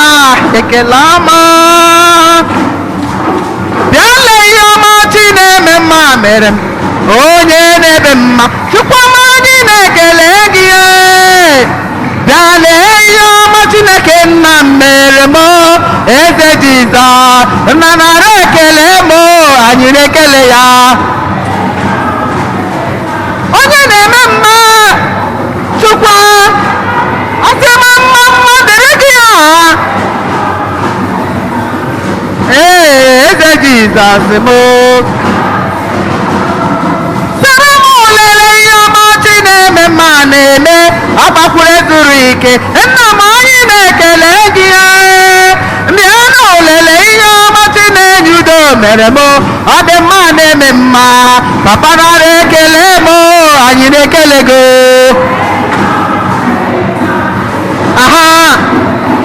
ekele ọma. Bịa lee ihe ọma chi na-eme mma mere m, onye na-ebe mma. Chukwuma, anyị na-ekele gị ee. Bịa lee ihe ọma Chineke nna m mere m. Eze Jizọs, nna, nara ekele m. Anyị na-ekele ya, onye na-eme mma. Chukwu, asị m mma mma dịrị gị ya. Ee, eze Jizọs m, sere m lele ihe ọma chi na-eme mma na-eme. Ọgbakwuru ezuru ike, nna m, anyị na-ekele gị. Bịa na olele ihe ọma chi na-enye udo mere m. Ọ dị mma, na-eme mma. Papa, nara ekele m. Anyị na-ekele gị. Aha,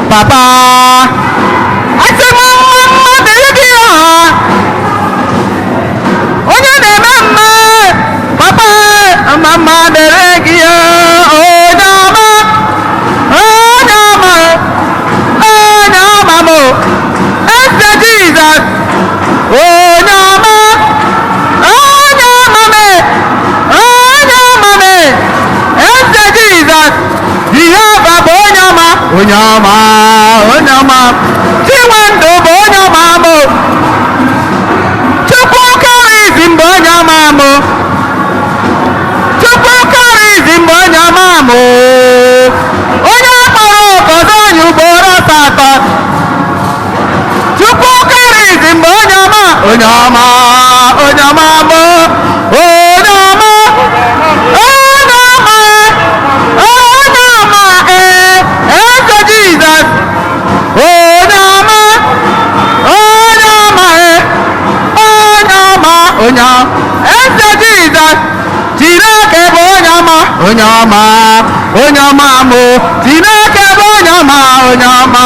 papa, asị m mma mma dịrị gị ha, onye na-eme mma. Papa, mma mma dịrị gị. Onye ọma, onye ọma, onye ọma m, eze Jizọs, onye ọma, onye ọma m, onye ọma m, eze Jizọs, Jehova bụ Onye ọma, onye ọma, Chinwendụ bụ onye ọma mụ. Chukwu karizm bụ onye ọma mụ. Chukwu karizm bụ onye ọma mụ. Onye akpọrọ ọkọzọ anyị ugboro asatọ. Chukwu karizm bụ onye ọma, onye ọma, onye ọma mụ. Onye ọma, onye ọma, onye ọma, ee, eze Jizọs. Onye ọma, onye ọma, ee, onye ọma, onye ọma, eze Jizọs. Chineke bụ onye ọma, onye ọma, onye ọma mụ. Chineke bụ onye ọma, onye ọma.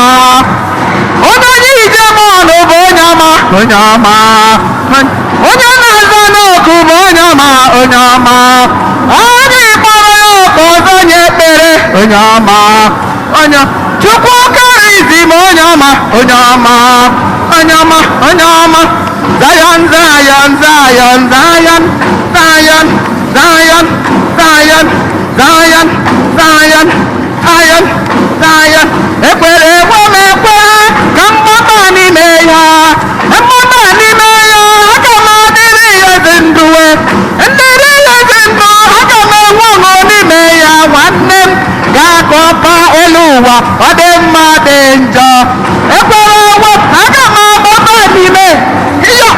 Onye onye ije m ọnụ bụ onye ọma, onye ọma. Onye na-aza n'oku bụ onye ọma, onye ọma. Onye kpọrọ ya oku ọzọ nye ekpere, onye ọma, onye Chukwu karizm onye ọma, onye ọma, onye ọma, onye ọma. Zion, Zion, Zion, Zion, Zion, Zion, Zion, Zion, Zion, Zion, Zion. Ekwere ekwe m ekwe ka mgbaba n'ime ya, mgbaba n'ime ya, aga m adịrị ya ezi ndụ we. Ndịrị ya ezi ndụ, aga m enwe ọṅụ n'ime ya, nwanne m ga-akọpa elu ụwa, ọ dị mma dị njọ. Ekwere ekwe, aga m agbaba n'ime ya.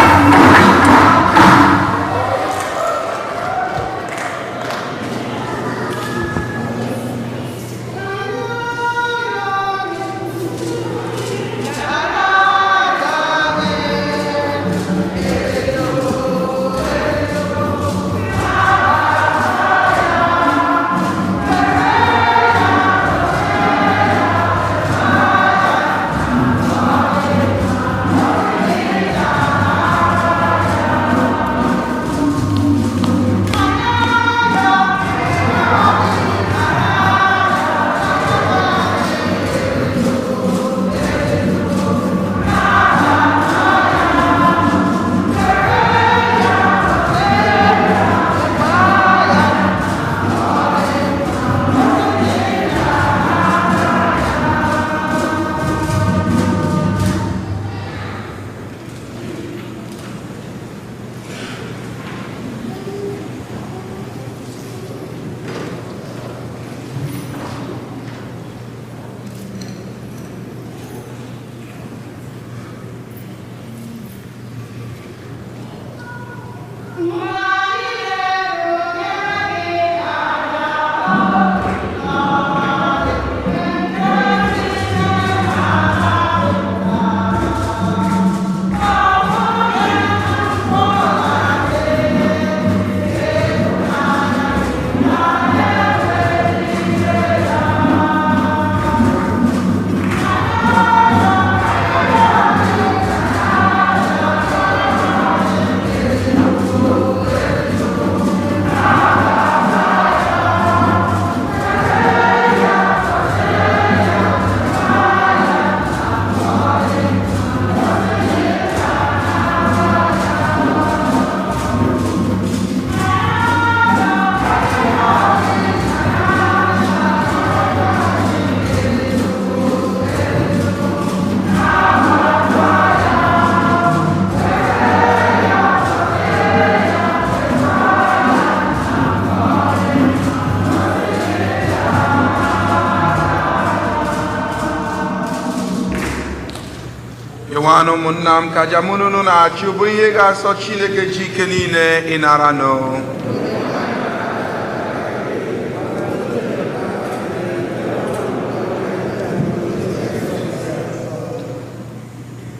Ịwanụ ụmụnna m, ka aja mụ na unu na-achụ bụrụ ihe ga-asọ Chineke ji ike niile ịnara nụ.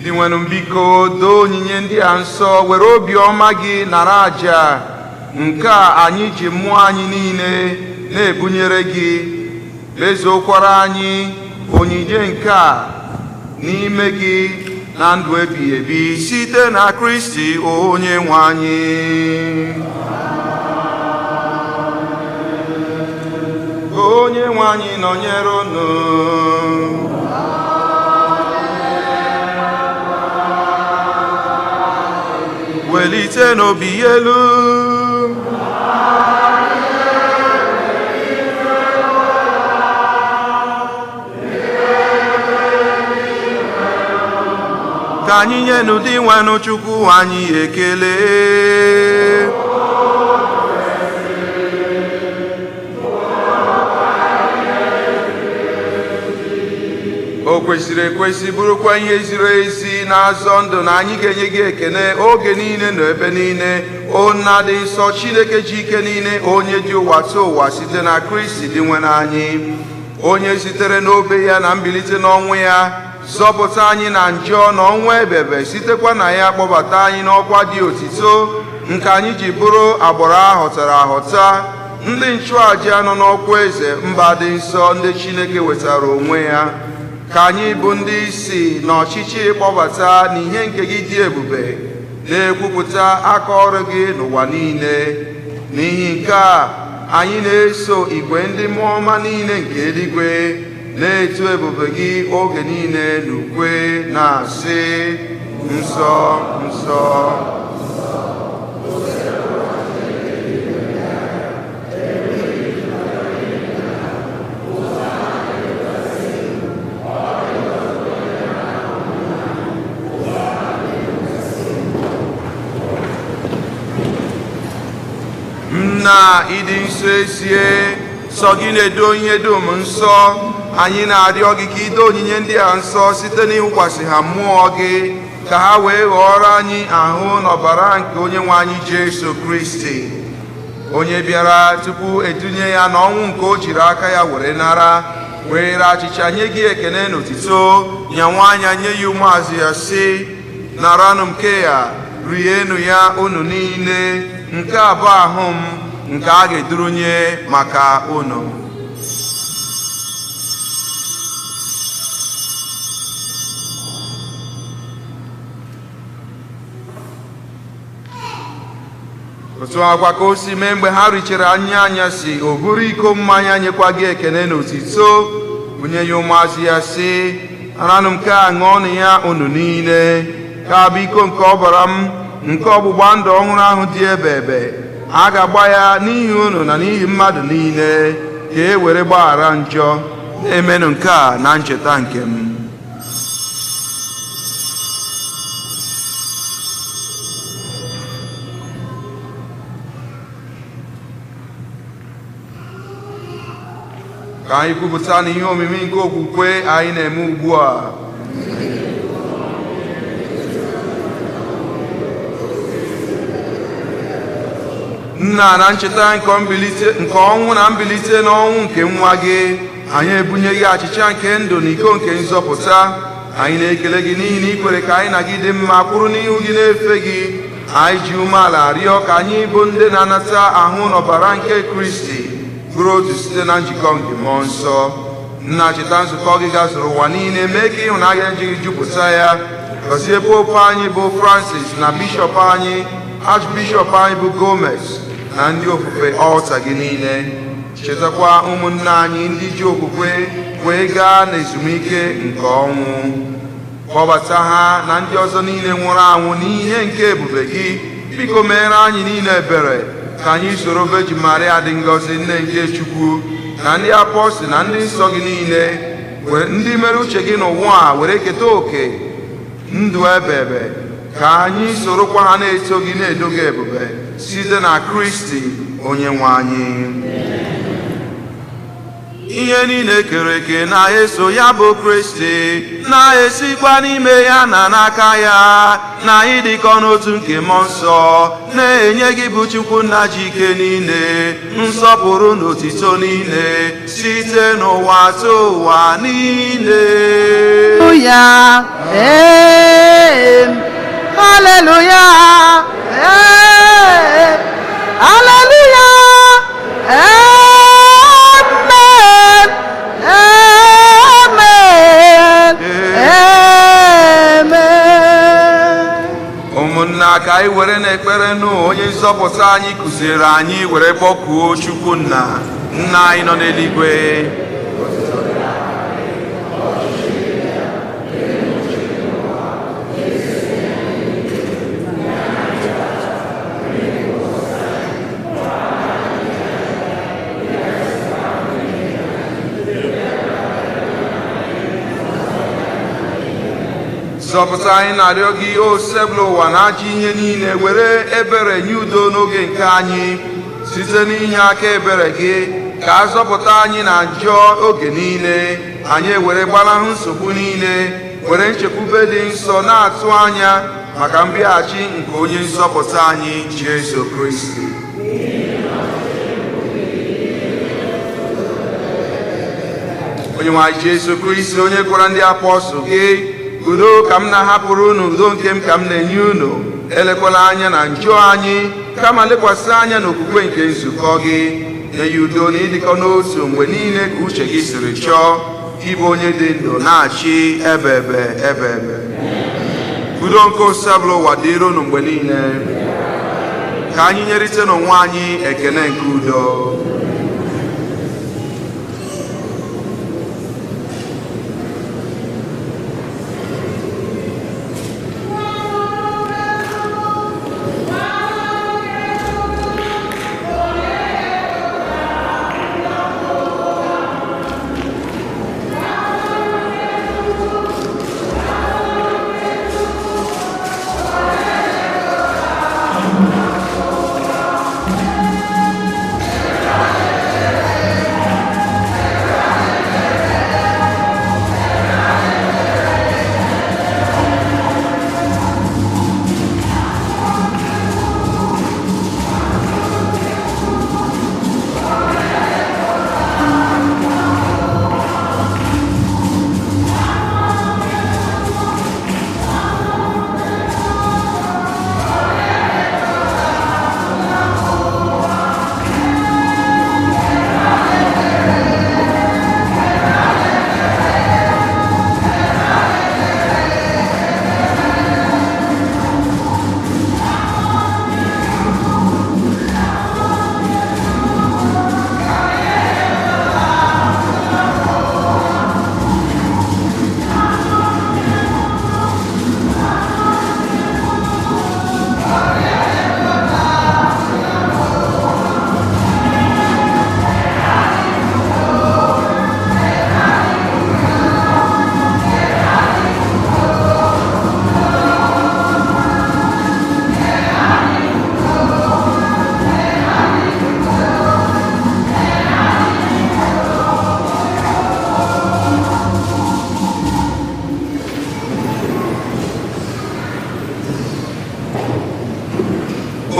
Dinwenụ, biko doo onyinye ndị a nsọ, were obiọma gị nara aja nke a anyị ji mmụọ anyị niile na-ebunyere gị. Mezuokwara anyị onyinye nke a n'ime gị na ndụ ebighị ebi, site na Kristi onye nwe anyị. Onye nwe anyị nọnyere unu. Welite n'obi elu. Ka anyị nye n'ụdị nwenụ Chukwu anyị ekele. O kwesịrị ekwesị, bụrụkwa ihe ziri ezi na-azọ ndụ, na anyị ga-enye gị ekene oge niile na ebe niile, o Nna dị nsọ, Chineke ji ike niile, onye ji ụwa tụ ụwa, site na Kristi dị nwe anyị, onye sitere n'obe ya na mbilite n'ọnwụ ya zọpụta anyị na njọ na ọnwụ ebebe, sitekwa na ya kpọbata anyị n'ọkwa dị otito nke anyị ji bụrụ agbụrụ ahọtara ahọta, ndị nchụàjà nọ n'ọkwa eze, mba dị nsọ, ndị Chineke wetara onwe ya, ka anyị bụ ndị isi n'ọchịchị kpọbata n'ihe nke gị dị ebube, na-ekwupụta aka ọrụ gị n'ụwa niile. N'ihi nke a, anyị na-eso igwe ndị mmụọ ọma niile nke eluigwe na-eto ebube gị oge niile n'ukwe na-asị: nsọ, nsọ. Nna, ịdị nsọ ezie, sọ gị na-edo ihe dum nsọ. Anyị na-arịọ gị ka ido onyinye ndị a nsọ site n'ịwụkwasị ha mmụọ gị, ka ha wee ghọọrọ anyị ahụ na ọbara nke onye nwe anyị Jesu Kristi, onye bịara tupu edunye ya n'ọnwụ nke o jiri aka ya were nara, were achịcha nye gị ekene n'otito, nyanwa anya nye ya ụmụazụ ya, sị: "Naranụ nke ya, rienụ ya unu niile. Nke a bụ ahụ m nke a ga-edurunye maka unu." Otu akwa ka o si mee, mgbe ha richara anya anyasị, o buru iko mmanya, nyekwa gị ekene n'otito, bunye ya ụmụazụ ya, sị: "Naranụ nke a, ṅụọnụ ya unu niile. Ka bụ iko nke ọbara m nke ọgbụgba ndụ ọhụrụ ahụ dị ebe ebe. A ga-agba ya n'ihi unu na n'ihi mmadụ niile, ka e were gbaghara njọ. Na-emenụ nke a na ncheta nke m." Ka anyị kwupụta na ihe omimi nke okwukwe anyị na-eme ugbu a. Nna, na ncheta nke ọnwụ na mbilite n'ọnwụ nke nwa gị, anyị ebunye gị achịcha nke ndụ na iko nke nzọpụta. Anyị na-ekele gị n'ihi na ị kwere ka anyị na gị dị mma kwụrụ n'ihu gị na-efe gị. Anyị ji umeala rịọ ka anyị bụ ndị na-anata ahụ n'ọbara nke Kristi bụrụ otu site na njikọ nke mmụọ nsọ. Nna, cheta nzukọ gị gazuru ụwa niile, mee ka ịhụnanya gị jupụta ya. Gọzie popu anyị bụ Francis na bishọp anyị, Archbishọp anyị bụ Gomez, na ndị ofufe ọlta gị niile. Chetakwa ụmụnne anyị ndị ji okwukwe wee gaa n'ezumike nke ọnwụ. Kpọbata ha na ndị ọzọ niile nwụrụ anwụ n'ihe nke ebube gị. Biko meere anyị niile ebere, ka anyị soro Virgin Maria dị ngọzi, nne nke Chukwu, na ndị apọstụl na ndị nsọ gị niile, ndị mere uche gị n'ụwa a, were keta òkè ndụ ebebe. Ka anyị sorokwa ha na-eto gị, na-edo gị ebube, site na Kristi onye nwe anyị. Ihe niile kere eke na-eso ya bụ Kristi, na-esikwa n'ime ya na n'aka ya, na ịdịkọ n'otu nke mmụọ nsọ, na-enye gị bụ Chukwu nna ji ike niile nsọpụrụ na otito niile, site n'ụwa tụ ụwa niile. Hallelujah. Amen. Hallelujah. Amen. Hallelujah. Amen. Amen. Amen. Ụmụnna, ka anyị were n'ekpere nụ onye nzọpụta anyị kụziere anyị were kpọkuo Chukwu nna. Nna anyị nọ n'eluigwe. Zọpụta anyị, na-arịọ gị, Osebụrụwa, na ajọ ihe niile. Were ebere nye udo n'oge nke anyị. Site n'inye aka ebere gị, ka a zọpụta anyị na njọ oge niile, anyị ewere gbalahụ nsogbu niile, were nchekwube dị nsọ na-atụ anya maka mbịaghachi nke onye nzọpụta anyị, Jesu Kristi. Onye nwe anyị Jesu Kristi, onye gwara ndị apọstụl gị, "Udo ka m na-ahapụrụ unu, udo nke m ka m na-enye unu," elekwala anya na njọ anyị, kama lekwasị anya n'okwukwe nke nzukọ gị. Nye ya udo na ịdịkọ n'otu mgbe niile ka uche gị siri chọọ, ịbụ onye dị ndụ na-achị ebe ebe ebe ebe. Udo nke Osebụrụwa dịrị unu mgbe niile. Ka anyị nyerịta n'onwe anyị ekele nke udo.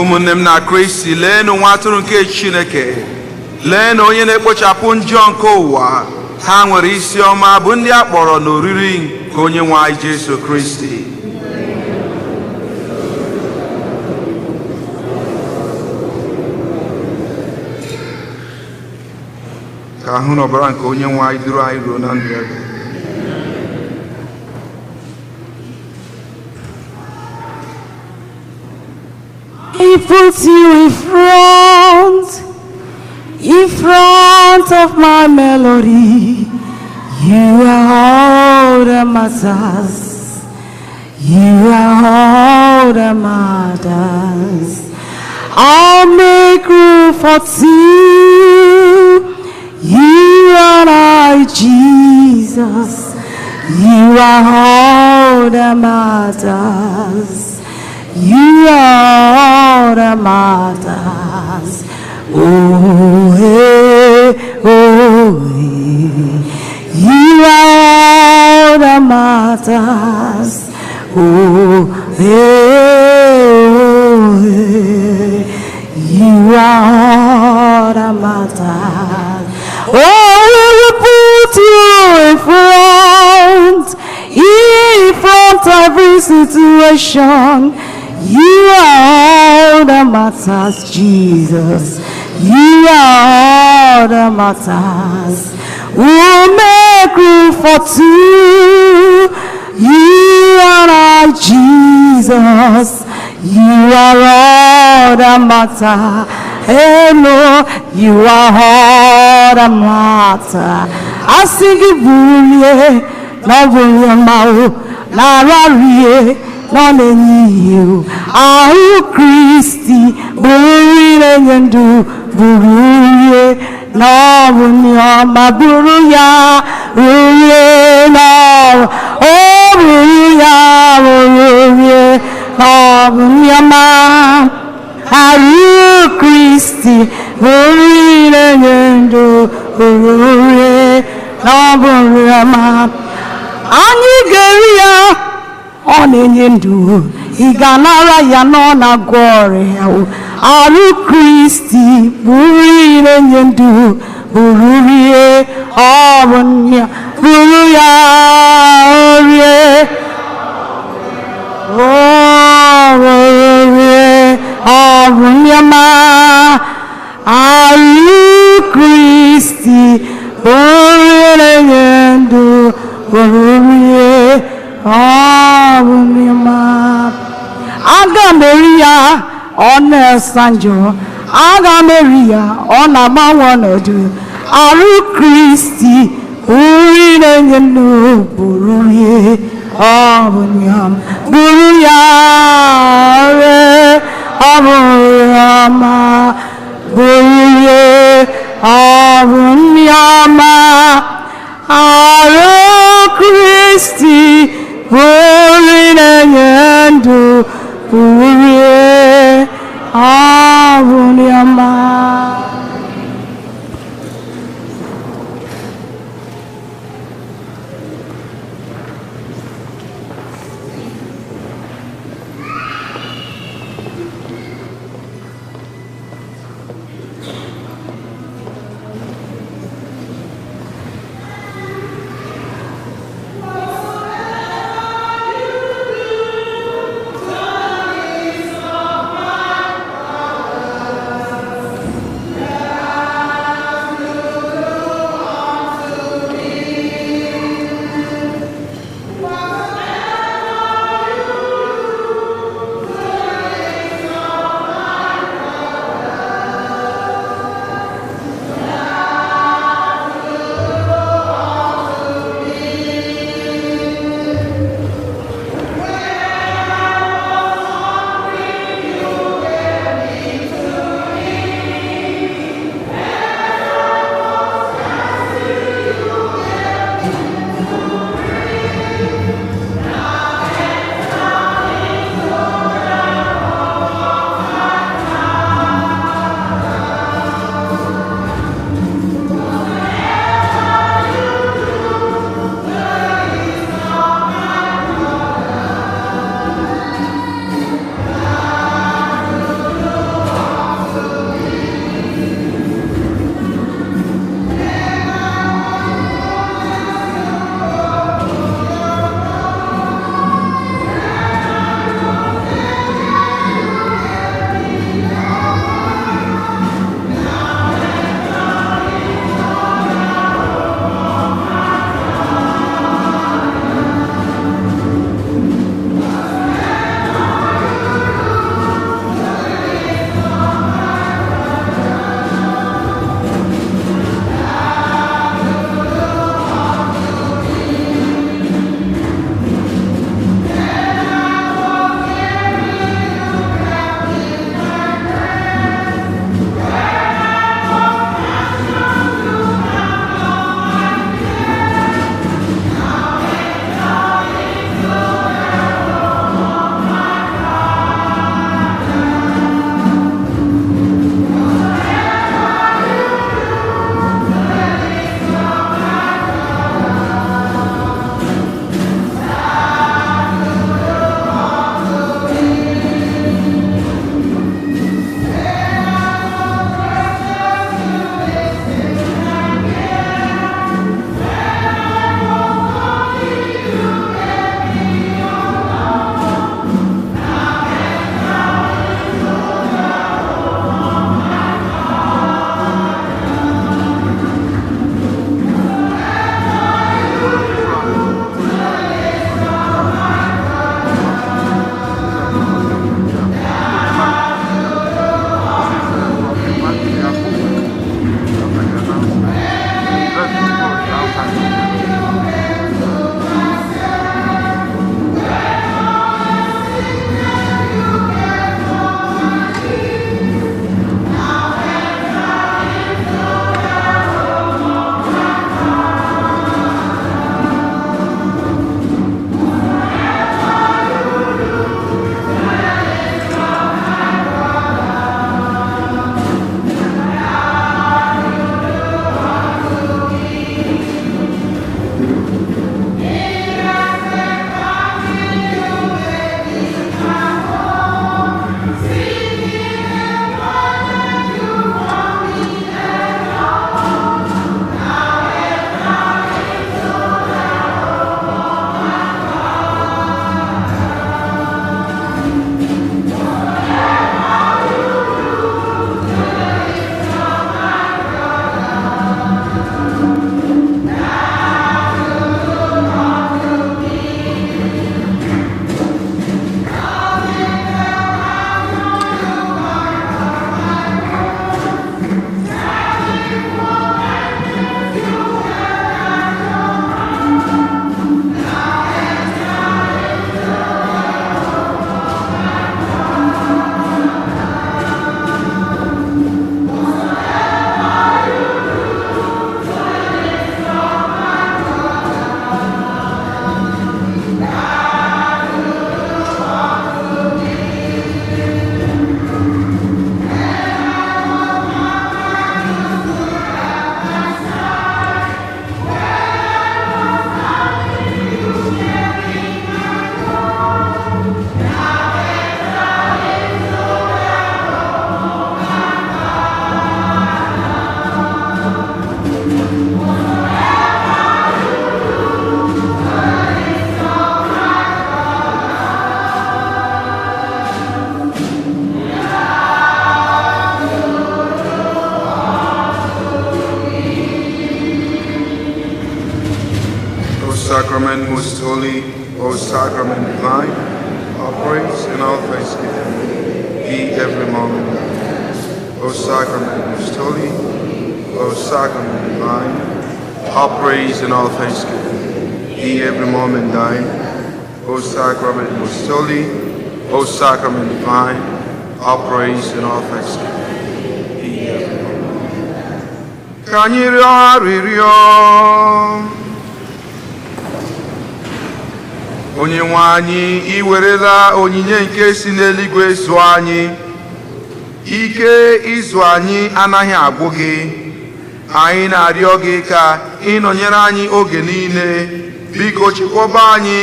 Ụmụnne m na Kristi, leenụ nwa atụrụ nke Chineke, leenụ onye na-ekpochapụ njọ nke ụwa. Ha nwere isi ọma bụ ndị a kpọrọ n'oriri nke onye nwe anyị Jesu Kristi. Ka ahụ na ọbara nke onye nwe anyị duru anyị ruo na ndụ ebe. He puts you in front of my melody. You are all that matters. You are all that matters. I'll make room for two. You and I, Jesus. You are all that matters. You are all that matters. Oh, hey, oh, hey. You are all that matters. Oh, hey, oh, hey. You are all that matters. Oh, we will put you in front every situation. You are all that matters, Jesus. You are all that matters. We'll make room for two. You and I, Jesus. You are all that matter. Hello, you are all that matter. Asị gị bulie na ọ bụ ihe mmanwụ na-ararie na ọ na-enye ihe o. Ahụ Kristi bụ nri na-enye ndụ, bụrụ ihe na ọ bụ nri ọma, bụrụ ya rie na ọ O buru ya bụrụ rie, ọ bụ nri ọma. Arụ Kristi bụ nri na-enye ndụ, bụrụ rie, ọ bụ nri ọma. Anyị ga-eri ya, ọ na-enye ndụ. Ị ga-anara ya na ọ na-agwọ ọrịa. Arụ Kristi bụ nri na-enye ndụ, bụrụ rie, ọ bụ nri, bụrụ ya rie, ọ bụrụ rie, ọ bụ nri ọma. Arụ Kristi bụ nri na-enye ndụ, bụrụ rie, ọ bụ nri ọma. Aga m eri ya, ọ na-esa njọ. Aga m eri ya, ọ na-agbanwe ọnọdụ. Arụ Kristi nri na-enye ndụ, bụrụ rie, ọ bụ nri ọma. Bụrụ ya rie, ọ bụ nri ọma. Bụrụ rie, ọ bụ nri ọma. Arụ Kristi bụ nri na-enye ndụ, bụrụ rie, ọ bụ nri ọma. holy, O sacrament divine, our praise and our thanksgiving be every moment thine. O sacrament most holy, O sacrament divine, our praise and our thanksgiving be every moment thine. O sacrament most holy, O sacrament divine, our praise and our thanksgiving be every moment. Ka anyị rịọ arịrịọ. Onye nwe anyị, ị werela onyinye nke si n'eluigwe zụọ anyị. Ike ịzụ anyị anaghị agwụ gị. Anyị na-arịọ gị ka ị nọnyere anyị oge niile. Biko chekwaba anyị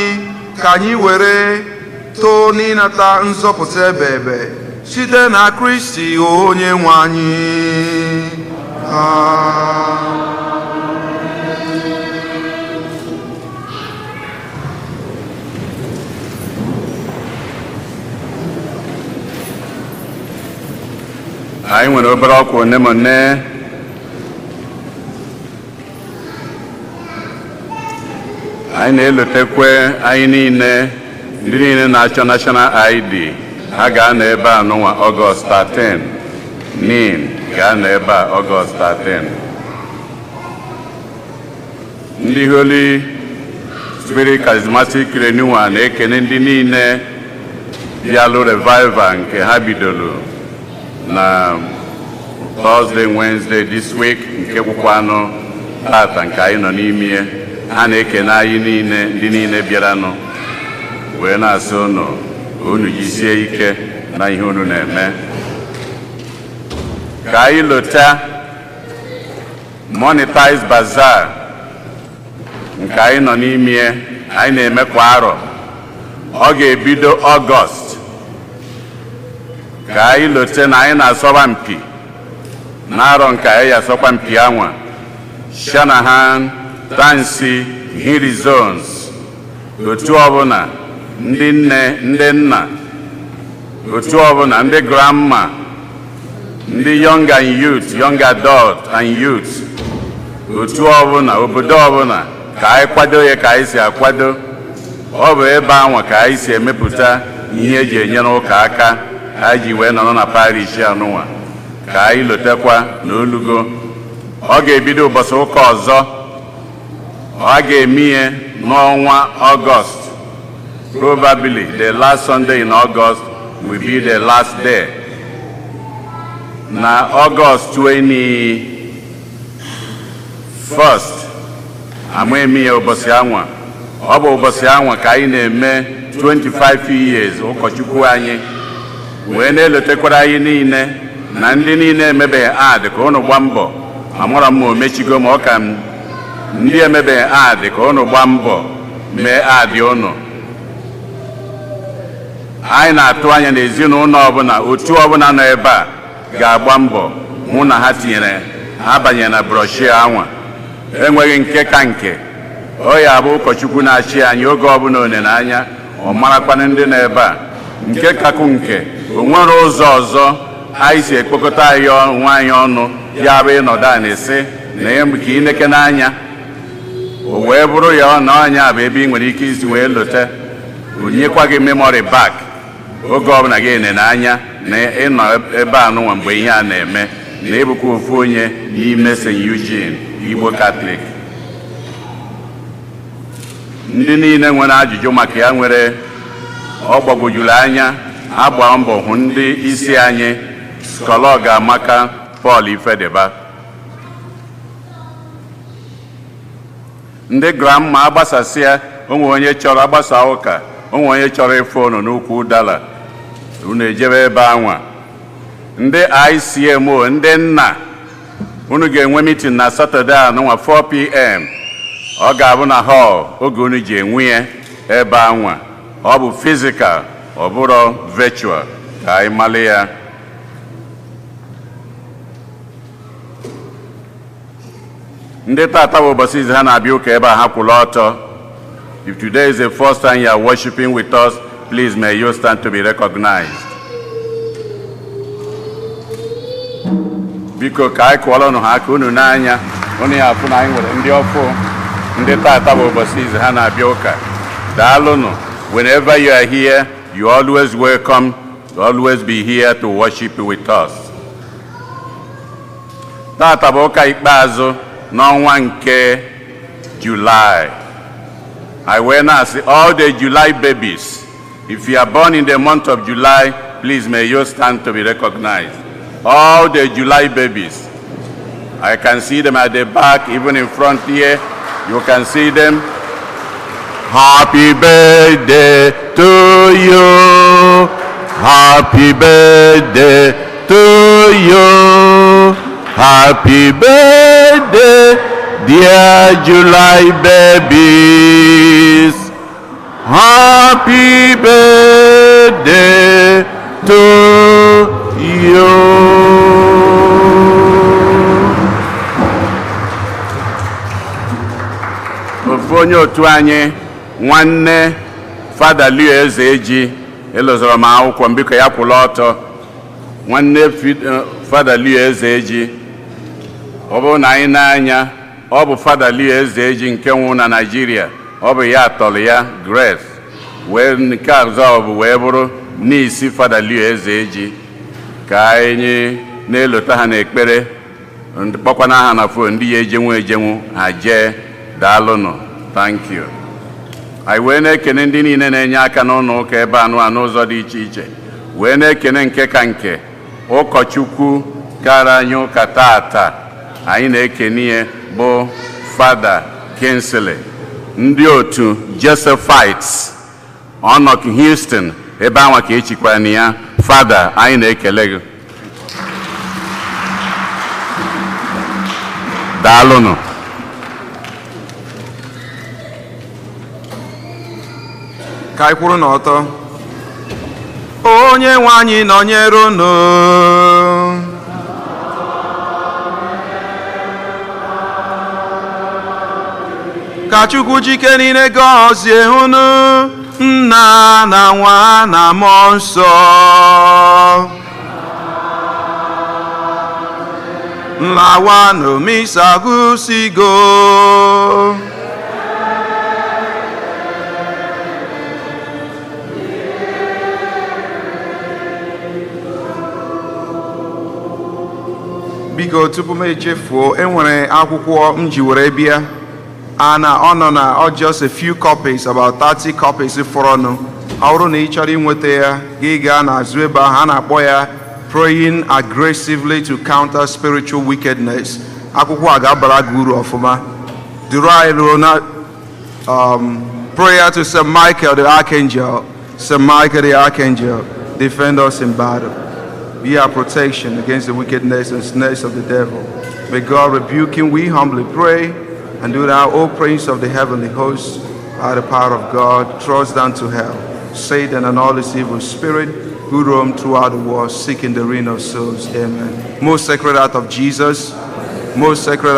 ka anyị were too n'ịnata nzọpụta ebe ebe site na Kristi onye nwe anyị. Amen. Anyị nwere obere ọkwa one ma one. Anyị na-elotekwe anyị niile, ndị niile na-achọ national ID, ha ga-anọ ebe a n'ụwa Ọgọst 13. NIN ga-anọ ebe a Ọgọst 13. Ndị Holy Spirit Charismatic Renewal na-ekene ndị niile bịalụ revival nke ha bidoro na Thursday, Wednesday this week, nke gwụkwanụ tata nke anyị nọ n'ime. Ha na-ekene anyị niile, ndị niile bịaranụ, wee na-asị unu, unu jisie ike na ihe unu na-eme. Ka anyị lota Monetize Bazaar nke anyị nọ n'ime, anyị na-eme kwa arọ. Ọ ga-ebido Ọgọst. Ka anyị lote na anyị na-asọba mpi n'arọ nke anyị asọkwa mpi anwa. Shanahan, Tansi, Hiri Zones, otu ọbụla, ndị nne, ndị nna, otu ọbụla, ndị grandma, ndị young and youth, young adult and youth, otu ọbụla, obodo ọbụla, ka anyị kwado ya ka anyị si akwado. Ọ bụ ebe anwa ka anyị si emepụta ihe eji enyere ụka aka anyị ji wee nọrọ na parish anụnwa. Ka anyị lotekwa na olugo ọ ga-ebido ụbọchị ụka ọzọ. Ọ ga-eme ihe n'ọnwa Ọgọst. Probably the last Sunday in August will be the last day. Na August 21st ama eme ya ụbọchị anwa. Ọ bụ ụbọchị anwa ka anyị na-eme 25 years ụkọchukwu anyị, wee na-elotekwara anyị niile na ndị niile emebeghị add ka ụnụ gba mbọ. Amara m ma o mechigo, ma ọ ka m ndị emebeghị add, ka ụnụ gba mbọ mee add ụnụ. Anyị na-atụ anya na ezinụlọ ọbụla, otu ọbụla nọ ebe a ga-agba mbọ hụ na ha tinyere ha banyere na brochure anwa. Enweghị nke ka nke ọ ya bụ ụkọchukwu na-achị anyị oge ọbụla onene anya, ọ marakwanụ ndị nọ ebe a. Nke kakụ nke o nwere ụzọ ọzọ anyị si ekpokọta anyị onwe anyị ọnụ, ya bụ ịnọdụ a na-esi na ya ka ineke n'anya, o wee bụrụ ya na ọnya bụ ebe ị nwere ike isi wee lote, onyekwa gị memory back oge ọbụla gị nene anya na ịnọ ebe a nụnwa mgbe ihe a na-eme, na ịbụkwa ofu onye n'ime St. Eugene Igbo Catholic. Ndị niile nwere ajụjụ maka ya, nwere ọ gbagwojuru anya, agba mbọ hụ ndị isi anyị, Skolog Amaka Paul Ifedeba. Ndị grandma agbasasịa, onwe onye chọrọ agbasa ụka, onwe onye chọrọ ịfụ unu n'ukwu ụdala, unu ejebe ebe anwa. Ndị ICMO, ndị nna, unu ga-enwe meeting na Saturday a nụnwa 4 p.m. Ọ ga-abụ na hall oge unu ji enwe ya ebe anwa. Ọ bụ physical, ọ bụrụ virtual, ka anyị mali ya. Ndị tata bụ ụbọchị izu ha na-abịa ụka ebe a, ha kwụrụ ọtọ. If today is the first time you are worshiping with us, please may you stand to be recognized. Biko ka anyị kụọrọ unu ha aka. Unu n'anya unu ya afụ na anyị nwere ndị ọfụ, ndị tata bụ ụbọchị izu ha na-abịa ụka. Daalụnụ. Whenever you are here, you always welcome to always be here to worship with us. Tata bụ ụka ikpeazụ n'ọnwa nke July. I wee na-asị all the July babies, if you are born in the month of July, please may you stand to be recognized. All the July babies. I can see them at the back, even in front here. You can see them. Happy birthday to you. Happy birthday to you. Happy birthday, dear July babies. Happy birthday to you. Ofu onye otu anyị, nwanne Fada Leo Ezeji, elozoro m akwụkwọ m, biko ya kwụla ọtọ. Nwanne Fada Leo Ezeji, ọ bụrụ na anyị na-anya, ọ bụ Fada Leo Ezeji nke nwụ na Naịjirịa, ọ bụ ya tọrọ ya Grace, wee nke ọzọ bụ wee bụrụ n'isi Fada Leo Ezeji. Ka anyị na-elota ha n'ekpere, kpọkwana ha na phone, ndị ya ejenwu ejenwu ha jee. Daalụnụ, thank you. Anyị wee na-ekene ndị niile na-enye aka n'ụlọ ụka ebe anụ a n'ụzọ dị iche iche, wee na-ekene nke ka nke ụkọchukwu kara anyị ụka tata. Anyị na-ekene ya bụ Fada Kingsley, ndị otu Josephites ọnọk Houston ebe anwa ka echikwara na ya. Fada, anyị na-ekele gị, daalụnụ. Ka anyị kwụrụ n'ọtọ. Onye nwe anyị nọnyere unu. Ka Chukwu jike niile gọzie unu, Nna na Nwa na Mmụọ Nsọ. Nlawanụ, misa gụsigo. Biko, tupu m echefuo, enwere akwụkwọ m ji were bịa a na ọ nọ na ọ just a few copies, about 30 copies fọrọnụ. Ọ bụrụ na ị chọrọ inweta ya, gị gaa n'azụ ebe ahụ. A na-akpọ ya Praying Aggressively to Counter Spiritual Wickedness. Akwụkwọ a ga-abara gị uru ọfụma. Duru anyị ruo na prayer to St. Michael the Archangel. St. Michael the Archangel, defend us in battle. Be our protection against the wickedness and snares of the devil. May God rebuke him, we humbly pray. And do thou, O Prince of the heavenly hosts, by the power of God, thrust down to hell Satan and all his evil spirit who roam throughout the world seeking the ruin of souls. Amen. Most Sacred Heart of Jesus, most sacred